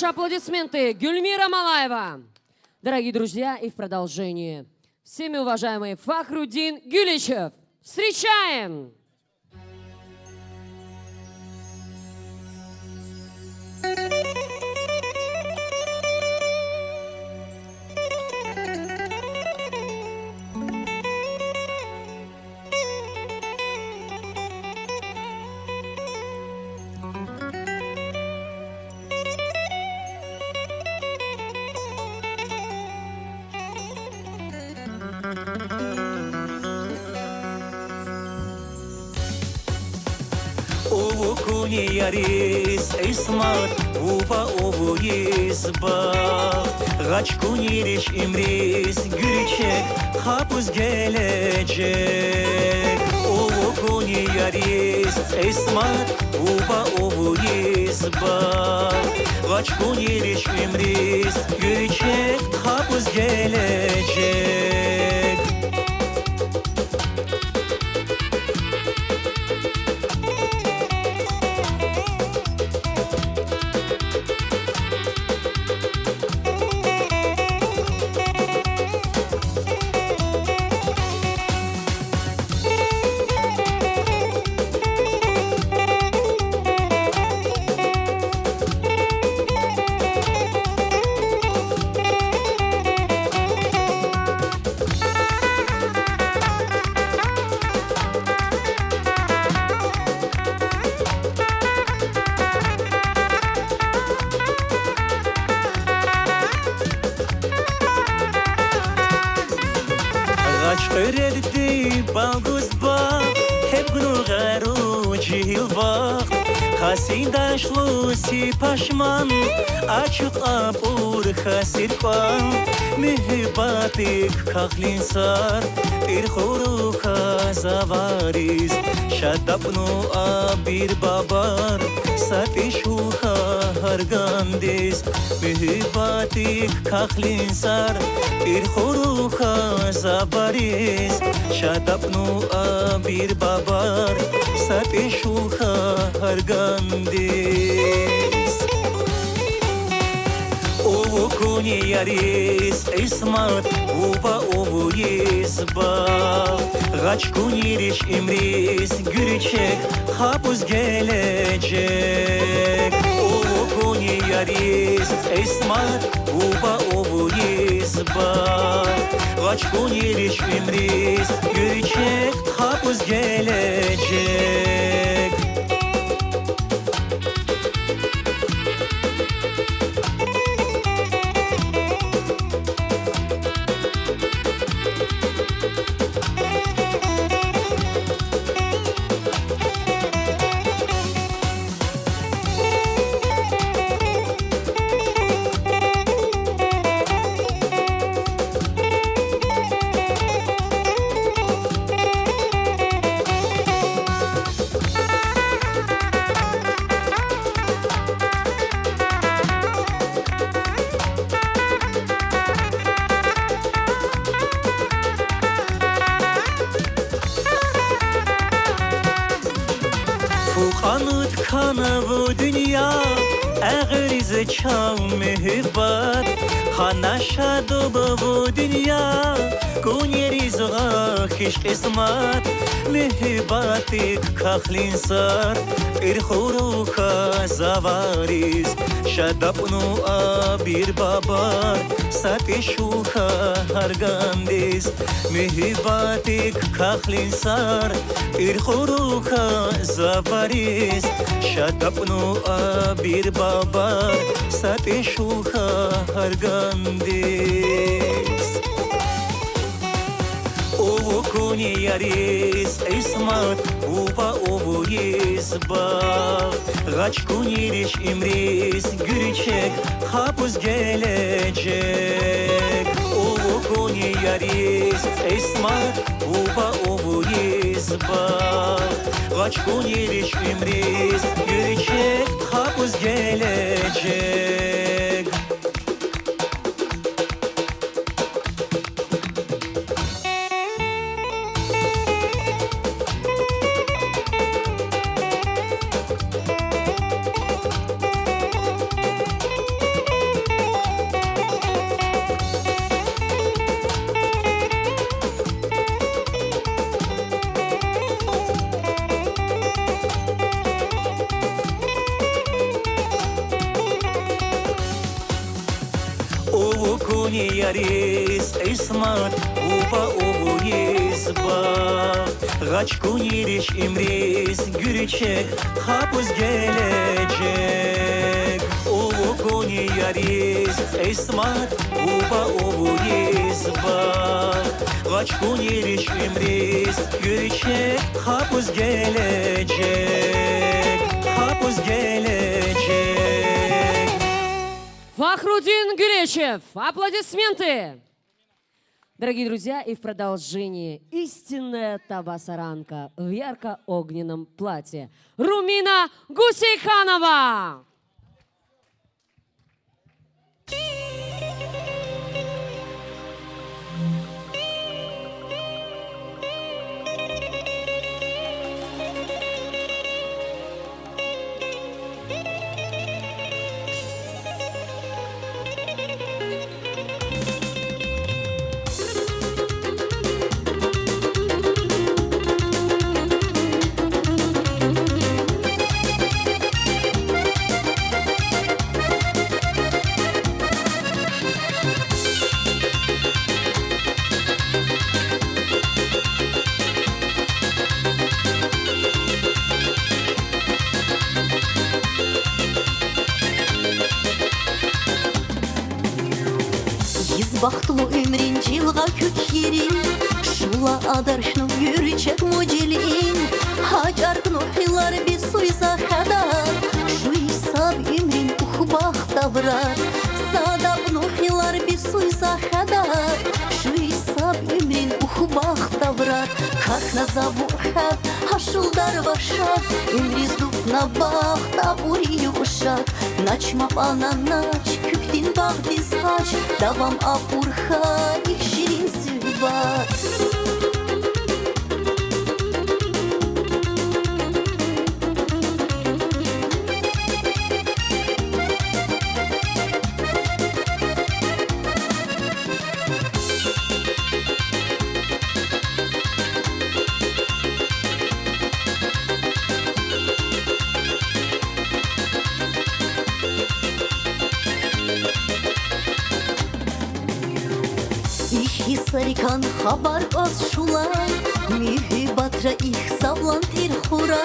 Аплодисменты, Гюльмира Малаева. Дорогие друзья, и в продолжение всеми уважаемый Фахрудин Гюличев. Встречаем! Ова куьн яриз Исмат, буба овуриз бахт. Гъач куьн ериш имриз, гуьрчег, хапуз гележег. Ова куьн яриз Исмат, буба овуриз бахт. Гъач куьн ериш имриз, гуьрчег, хапуз гележег. Гъач къуьредди балгузба, гьеб гунугъару жигьил вахт. Хасин даш луси пашман, ачух абур хасир кьван. Муьгьуьббатдик кахлин сар, тӀир хурухъа завариз, шаддапӀну а бир бабар, са тӀишуха гьаргандиз. Муьгьуьббатдик кахлин сар, тӀир хурухъа завариз, шаддапӀну а бир бабар, са тӀишуха гьаргандиз. Ова куьн яриз Исмат, буба овуриз бахт. Гъач куьн ериш имриз, гуьрчег, хапуз гележег. Ова куьн яриз Исмат, буба овуриз бахт. Гъач куьн ериш имриз, гуьрчег, хапуз гележег. Фу къанут кана вун дуьнья, агъуриз чав муьгьуьббат. Къанашадуб вун дуьнья, куьн ериз гъахиш къисмат. Муьгьуьббатдик кахлин сар, тӀир хурухъа завариз, шаддапӀну а бир бабар, са тӀишуха гьаргандиз. Муьгьуьббатдик кахлин сар, тӀир хурухъа завариз, шаддапӀну а бир бабар, са тӀишуха гьаргандиз. Ова куьн яриз Исмат, буба овуриз бахт. Гъач куьн ериш имриз, гуьрчег, хапуз гележег. Ова куьн яриз Исмат, буба овуриз бахт. Гъач куьн ериш имриз, гуьрчег, хапуз гележег. Рез эсмад уба овуиз баг. Һач куни речимриз гуьрчег хапуз гележек. Ову куни яриз эсмад уба овуиз баг. Һач куни речимриз гуьрчег хапуз гележек. Хапуз гележек. Фахрудин Гюречев. Аплодисменты! Дорогие друзья, и в продолжении истинная табасаранка в ярко-огненном платье Румина Гусейханова. Йиз бахтлу уьмрин жилгъа куьк ерин, шула адаршну юрчек мужилин. Ачаркну хилар би суйза хада, шу исаб уьмрин ух бахт аврад. Садабну хилар би суйза хада, шу исаб уьмрин ух бахт аврад. Хархназаву хад, ашулдар вашад, уьмриз дуфна бахт абур юкъушад. Начмапъ ана нач, куьктин багъдиз ач, давам абур ха, их ширин суьгьбат. Ихьи сарикан хабар кӀваз шула, муьгьуьббатра ихь савлан тир хура.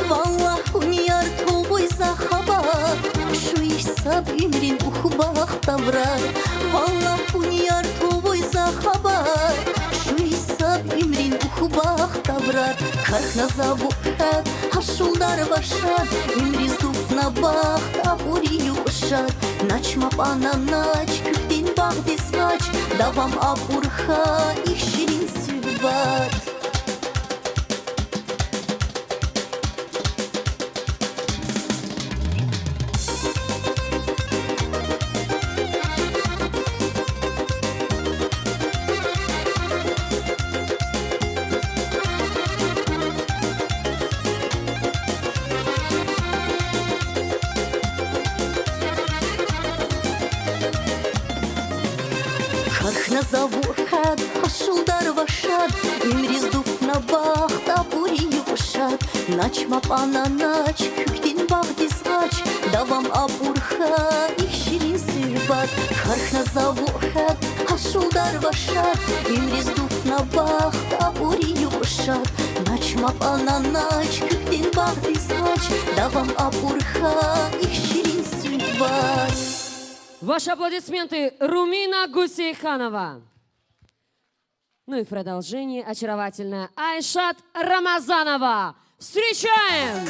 Валлагь, куьн яр тавуй за хабар, шу исаб уьмрин ух бахт аврад. Валлагь, куьн яр тавуй за хабар, шу исаб уьмрин ух бахт аврад. Хархназаву хад, ашулдар вашад, уьмриз дуфна бахт абур юкъушад. Начмапъ ана нач, куьктин багъдиз ач, давам абур ха, их ширин суьгьбат. Хархназаву хад, ашулдар вашад, уьмриз дуфна бахт абур юкъушад. Начмапъ ана нач, куьктин багъдиз ач, давам абур ха, их ширин суьгьбат. Хархназаву хад, ашулдар вашад, уьмриз дуфна бахт абур юкъушад. Начмапъ ана нач, куьктин багъдиз ач, давам абур ха, их ширин суьгьбат. Ваши аплодисменты, Румина Гусейханова. Ну и в продолжении очаровательная Айшат Рамазанова. Встречаем!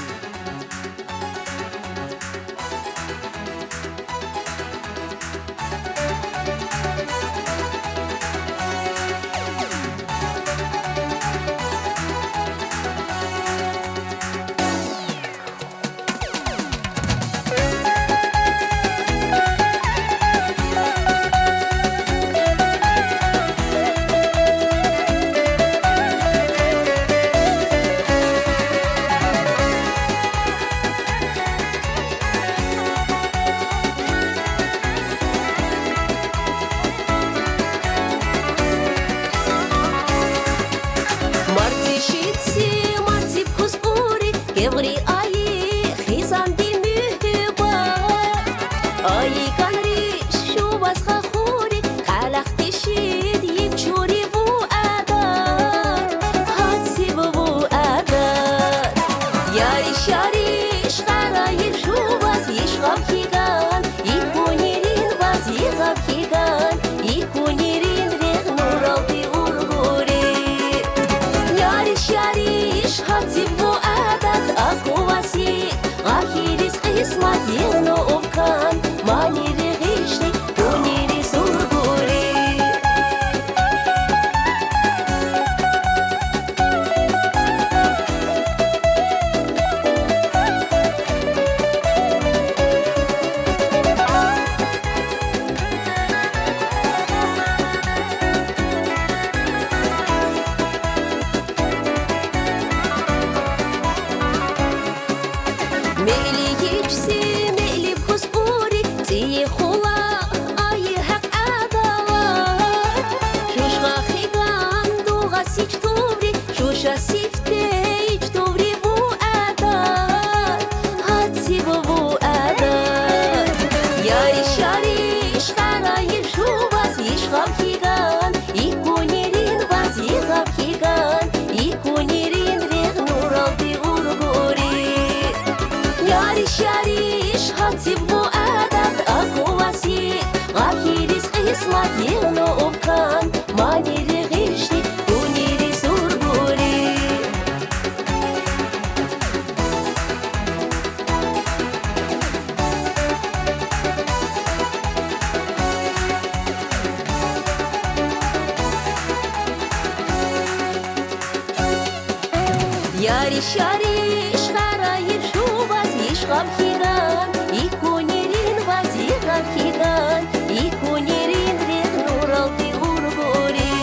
Яриш, яриш, харайиб шубаз иш гъам хьидан, ик гунирин базигъам хьидан, ик гунирин рехъ нуралди ургури.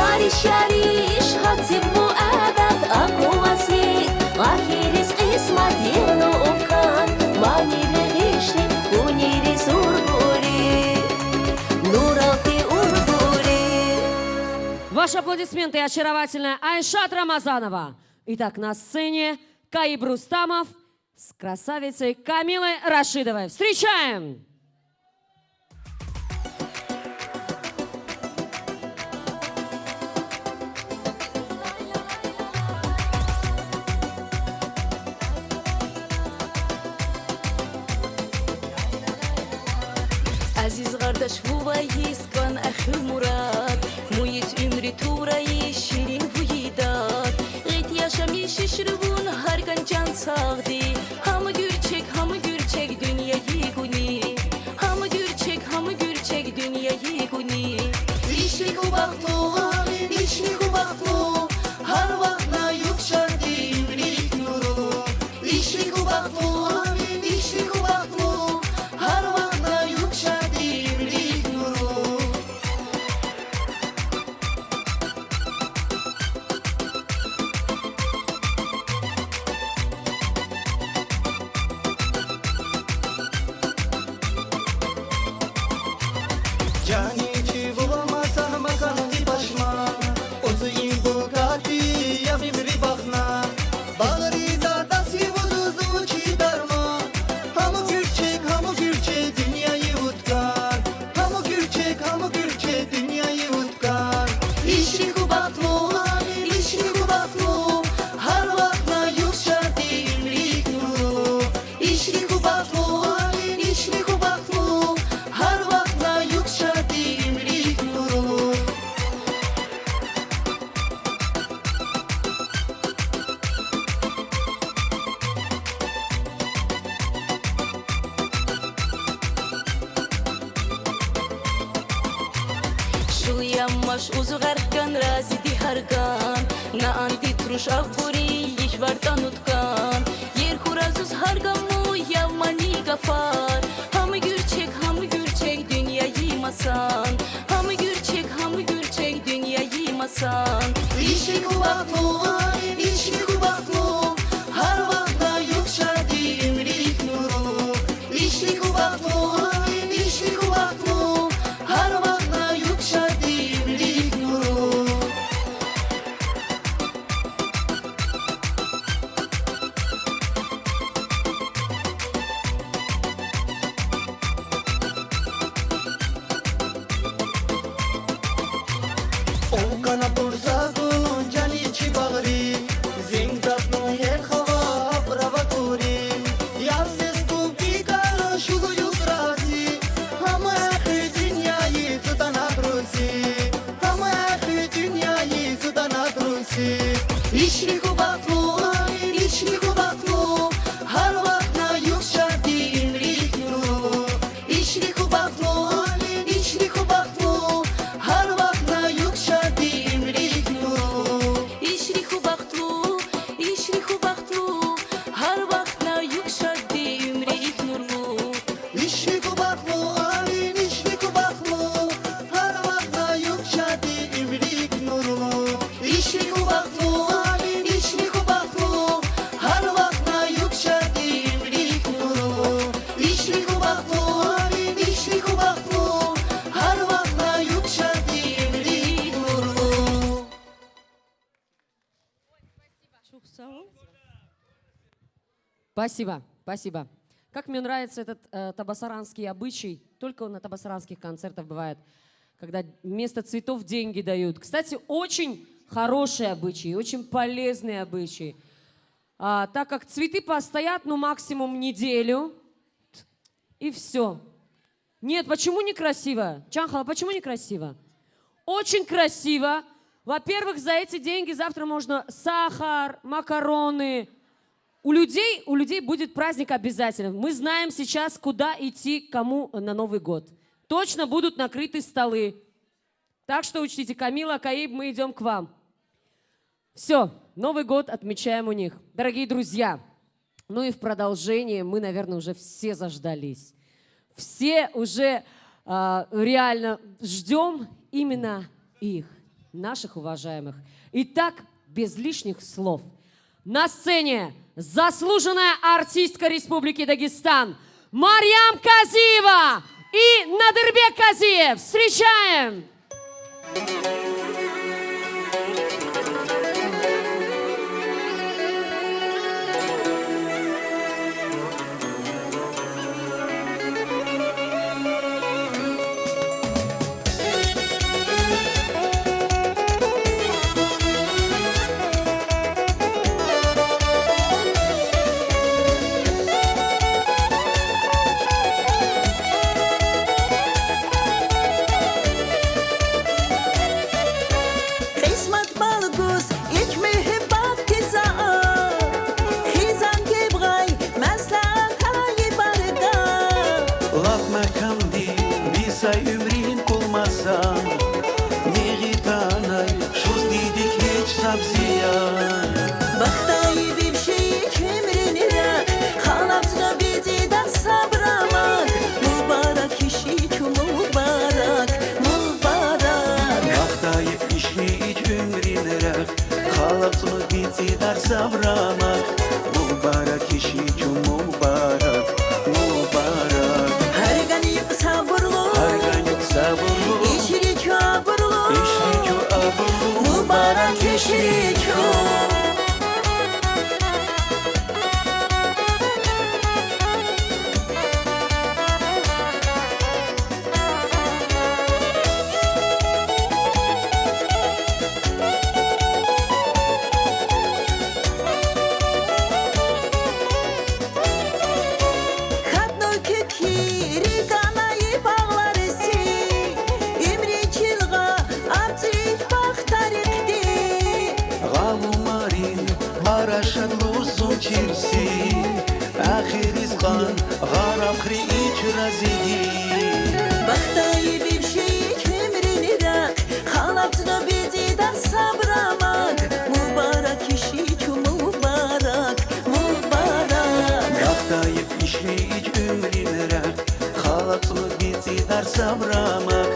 Яриш, яриш, хатиб ву адат акуласик, гъахириз къисмат дигну укан, манили гъишни гунириз ургури, нуралди ургури. Ваши аплодисменты, очаровательная Айшат Рамазанова. Итак, на сцене Каиб Рустамов с красавицей Камилой Рашидовой. Встречаем! Азиз гъардаш вувайиз кӀан эхир мурад, муйиз уьмри турайиз ширин вуйидад. Гъит яшамиш ишри вун гьар кӀан чан сагъди, гьам гуьрчег, гьам гуьрчег дуьньяи гуни. Гьам гуьрчег, гьам гуьрчег дуьньяи гуни. Ишриху бахтлу, ишриху бахтлу, гьар вахтна юкъ шарди уьмруьх нуру. Ишриху бахтлу, ишриху бахтлу, гьар вахтна юкъ шарди уьмруьх нуру. Жани чи вуламасан маканги пашман, оьзю ин булкати яб уьмруьх бахтна. Багърида дасти вузузу чи дарман, гьам гуьрчег, гьам гуьрчег дуьньяи уткан. Гьам гуьрчег, гьам гуьрчег дуьньяи уткан. Ишриху бахтлу, ишриху бахтлу, гьар вахтна юкъ шарди уьмруьх нуру. Ишриху бахтлу, ишриху бахтлу, гьар вахтна юкъ шарди уьмруьх нуру. Шул ямаш узугъар кӀан, разиди гьар кӀан, на анди туруш абури йиф вардан уткан. Ер хуразуз гьар кӀаму явмани гафар, гьам гуьрчег, гьам гуьрчег дуьньяи масан, гьам гуьрчег, гьам гуьрчег дуьньяи масан. Ишриху бахтлу, ишриху бахтлу, гьар вахтна юкъ шарди уьмруьх нуру. Ишриху бахтлу, ишриху бахтлу, гьар вахтна юкъ шарди уьмруьх нуру. О кана пурсагун жани чи багъри, зинг датну гьер хава абрава кури. Ясес кубика шулу юкраси, гьам эхи дуьньяи зудан адруси, гьам эхи дуьньяи зудан адруси. Ишриху бахтлу, ишриху бахтлу, гьар вахтна юкъ шарди уьмруьх нуру. Ишриху бахтлу, ишриху бахтлу, гьар вахтна юкъ шарди уьмруьх нуру. Ишриху бахтлу, ишриху бахтлу, гьар вахтна юкъ шарди уьмруьх нуру. Ишриху бахтлу, ишриху бахтлу, гьар вахтна юкъ шарди уьмруьх нуру. Ишриху бахтлу, ишриху бахтлу, гьар вахтна юкъ шарди уьмруьх нуру. Ишриху бахтлу, ишриху бахтлу, гьар вахтна юкъ шарди уьмруьх нуру. Чухсау. Спасибо, спасибо. Как мне нравится этот э, табасаранский обычай. Только он на табасаранских концертах бывает, когда вместо цветов деньги дают. Кстати, очень хороший обычай, очень полезный обычай. А, так как цветы постоят, ну, максимум неделю, и все. Нет, почему некрасиво? Чан хала, почему некрасиво? Очень красиво. Во-первых, за эти деньги завтра можно сахар, макароны. У людей, у людей будет праздник обязательно. Мы знаем сейчас, куда идти, кому на Новый год. Точно будут накрыты столы. Так что учтите, Камила, Каиб, мы идём к вам. Всё, Новый год отмечаем у них. Дорогие друзья, ну и в продолжение мы, наверное, уже все заждались. Все уже, а, реально ждём именно их, наших уважаемых. Итак, без лишних слов. На сцене заслуженная артистка Республики Дагестан Марьям Казиева и Надырбек Казиев. Встречаем! Къисмет балгус ик муьгьуьббат киза, хизан геб гъай маслатай барда. Лап меканди бисай уьмуьрин кул маса, негитанай шуз дидик ич сабзия. Бахтайи бивши ик уьмуьрин рехъ, халапцно би дидар сабрамаг, мубарак иши чу, мубарак, мубарак. Бахтайи бивши ик уьмуьрин рехъ, халапцно би дидар сабрамаг, мубарак иши чу, мубарак, мубарак. Гьарган юкъ сабурлу, гьарган юкъ сабурлу, ишри чу абурлу, ишри чу абурлу, мубарак ишри чу. Хатно куькири ганай багълари си, уьмуьрин чилгъа абдик бахтарикди. Гъалумарин ара шадлугъ зун чирси, ахириз къан гъараб хри ич разиди. Бахтайи бивши ик уьмуьрин рехъ, халапцно би дидар сабрамаг, мубарак иши чу, мубарак, мубарак. Бахтайи бивши ик уьмуьрин рехъ, халапцно би дидар сабрамаг,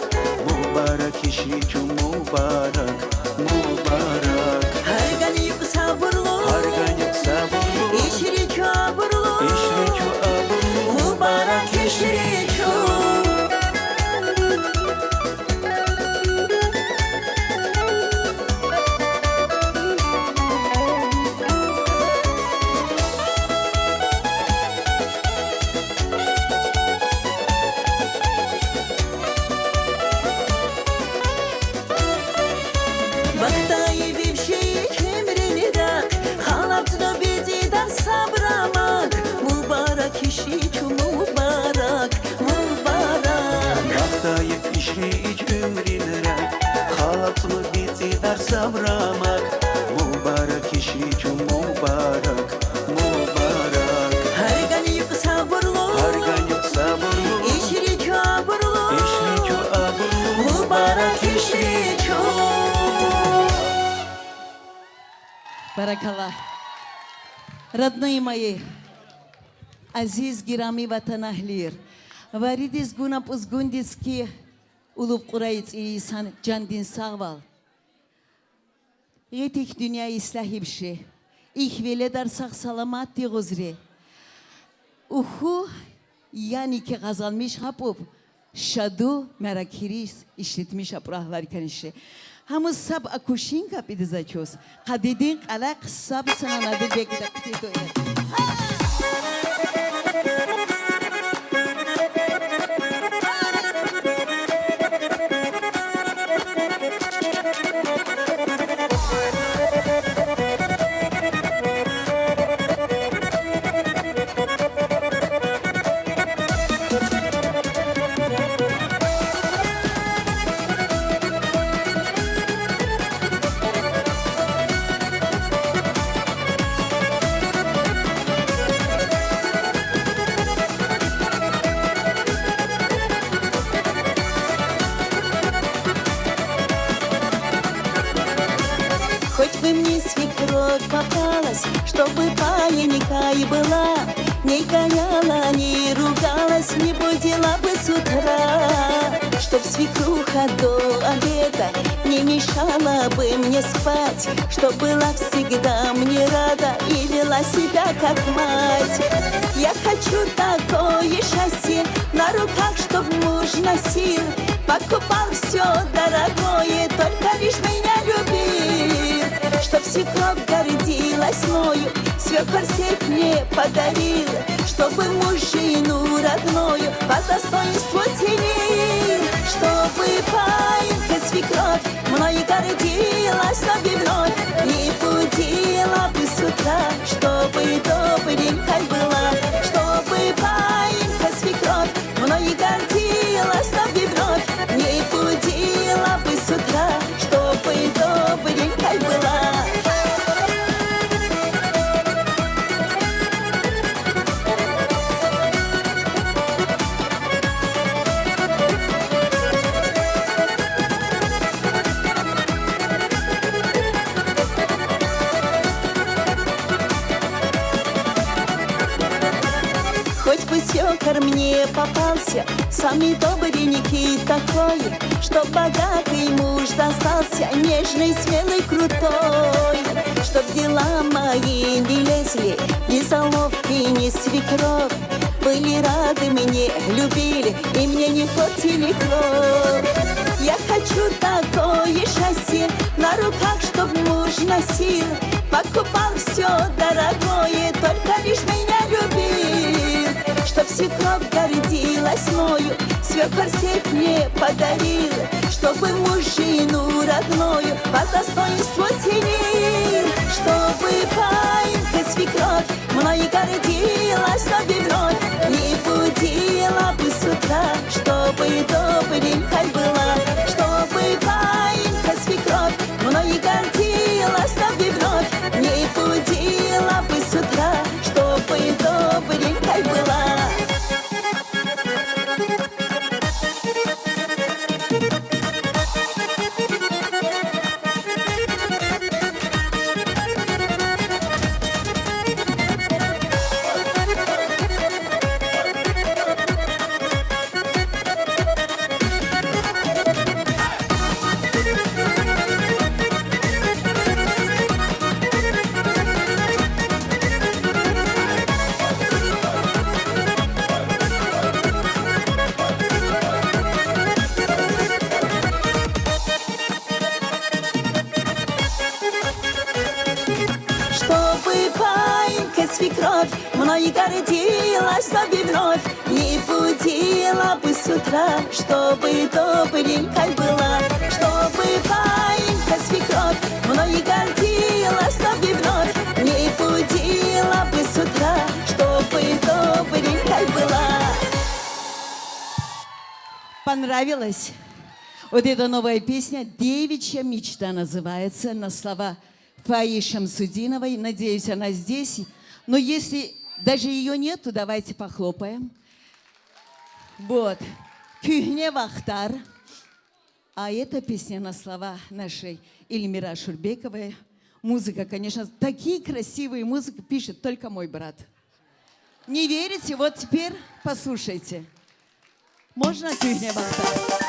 мубарак ишри чу, мубарак, мубарак. Гьарган юкъ сабурлу, гьарган юкъ сабурлу, ишри чу абурлу, ишри чу абурлу, мубарак ишри чу. Бахтайи бивши ик уьмуьрин рехъ, халапцно би дидар сабрамаг, мубарак ишри чу, мубарак, мубарак. Бахтайи бивши ик уьмуьрин рехъ, халапцно би дидар сабрамаг, мубарак ишри чу, мубарак, мубарак. Гьарган юкъ сабурлу, гьарган юкъ сабурлу, ишри чу абурлу, ишри чу абурлу, мубарак ишри чу. Баракалла. Родные мои, азиз гирами ватанаглийр, варидиз гунапӀуз гундиз ки, улуб Кьурай цӀийи йисан жандин сагъвал. Гъетик дуьнья ислягьиб ши, ик веледар сагъ-саламатдин гузри. Уху, яни ки къазанмиш хапӀуб, шаду мяракириз ишлетмиш апӀ урагъларикани ши. Гьамиз саб акушин капӀидиз ачуз, къадидин къалахъ саб сананади бекида кутиду. Хоть бы мне свекровь попалась, чтобы паинькой была, не гоняла, не ругалась, не будила бы с утра, чтоб свекруха до обеда не мешала бы мне спать, чтоб была всегда мне рада и вела себя как мать. Я хочу такое счастье, на руках чтоб муж носил, покупал всё дорогое, только лишь меня любил. Чтоб свекровь гордилась мною, свёкор сейф мне подарил, чтобы мужчину родную по достоинству ценил. Чтобы паинька свекровь мной гордилась вновь и вновь, не будила бы с утра, чтобы добренькой была. Чтобы паинька свекровь мной гордилась вновь и вновь, не будила бы с утра, чтобы добренькой была. Хоть бы свёкор мне попался самый добренький такой, чтоб богатый муж достался, нежный, смелый, крутой, чтоб дела мои не лезли ни заловки, ни свекровь, были рады мне, любили и мне не портили кровь. Я хочу такое счастье, на руках чтоб муж носил, покупал всё дорогое, только лишь меня любил. Чтоб свекровь гордилась мною, свёкор сейф мне подарил, чтобы мужчину родную по достоинству ценил. Чтобы паинька свекровь мной гордилась вновь и вновь, не будила бы с утра, чтобы добренькой была. Чтобы паинька свекровь мной гордилась вновь и вновь, не будила бы с утра, чтобы добренькой была. Чтобы паинька свекровь мной гордилась вновь и вновь, не будила бы с утра, чтобы добренькой была. Чтобы паинька свекровь мной гордилась вновь и вновь, не будила бы с утра, чтобы добренькой была. Понравилось? Вот эта новая песня «Девичья мечта» называется, на слова Фаи Шамсудиновой. Надеюсь, она здесь. Но если даже её нету, давайте похлопаем. Вот. «Кюһне вахтар». А эта песня на слова нашей Эльмиры Ашурбековой. Музыка, конечно, такие красивые музыки пишет только мой брат. Не верите? Вот теперь послушайте. Можно «Кюһне вахтар»?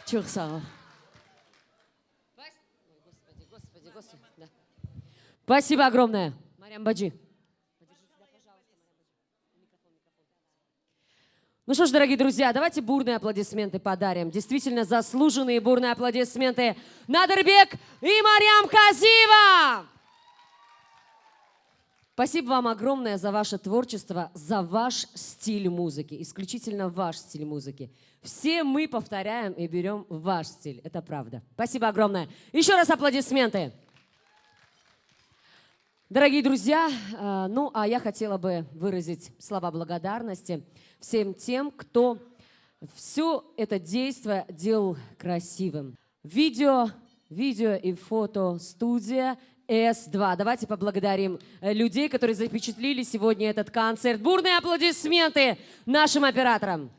Çok sağ ol. Спасибо огромное. Марьям баджи. Ну что ж, дорогие друзья, давайте бурные аплодисменты подарим. Действительно заслуженные бурные аплодисменты. Надырбек и Марьям Хазиева! Спасибо вам огромное за ваше творчество, за ваш стиль музыки, исключительно ваш стиль музыки. Все мы повторяем и берём ваш стиль, это правда. Спасибо огромное. Ещё раз аплодисменты. Дорогие друзья, э, ну, а я хотела бы выразить слова благодарности всем тем, кто всё это действо делал красивым. Видео, видео и фотостудия С два. Давайте поблагодарим, э, людей, которые запечатлили сегодня этот концерт. Бурные аплодисменты нашим операторам.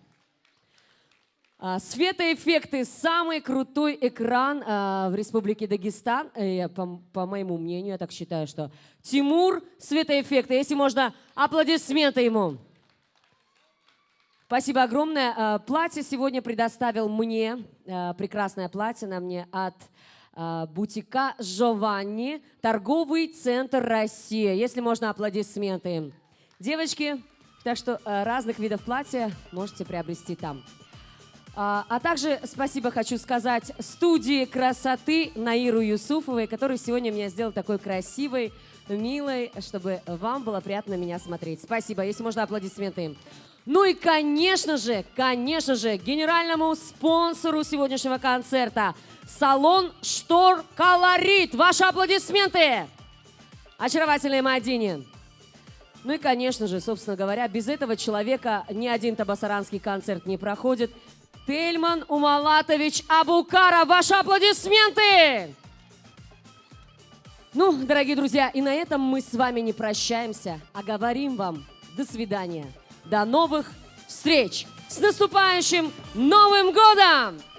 А, светоэффекты, самый крутой экран, а, в Республике Дагестан. Э, я, по, по моему мнению, я так считаю, что Тимур, светоэффекты, если можно, аплодисменты ему. Спасибо огромное. А, платье сегодня предоставил мне, а, прекрасное платье на мне от, а, бутика Жованни, торговый центр «Россия». Если можно, аплодисменты им. Девочки, так что, э, разных видов платья можете приобрести там. А, а также спасибо хочу сказать студии красоты Наиру Юсуфовой, который сегодня меня сделал такой красивой, милой, чтобы вам было приятно на меня смотреть. Спасибо. Если можно, аплодисменты им. Ну и, конечно же, конечно же, генеральному спонсору сегодняшнего концерта, салон «Штор Колорит». Ваши аплодисменты! Очаровательной Мадине. Ну и, конечно же, собственно говоря, без этого человека ни один табасаранский концерт не проходит. Тельман Умалатович Абукаров, ваши аплодисменты! Ну, дорогие друзья, и на этом мы с вами не прощаемся, а говорим вам до свидания, до новых встреч! С наступающим Новым годом!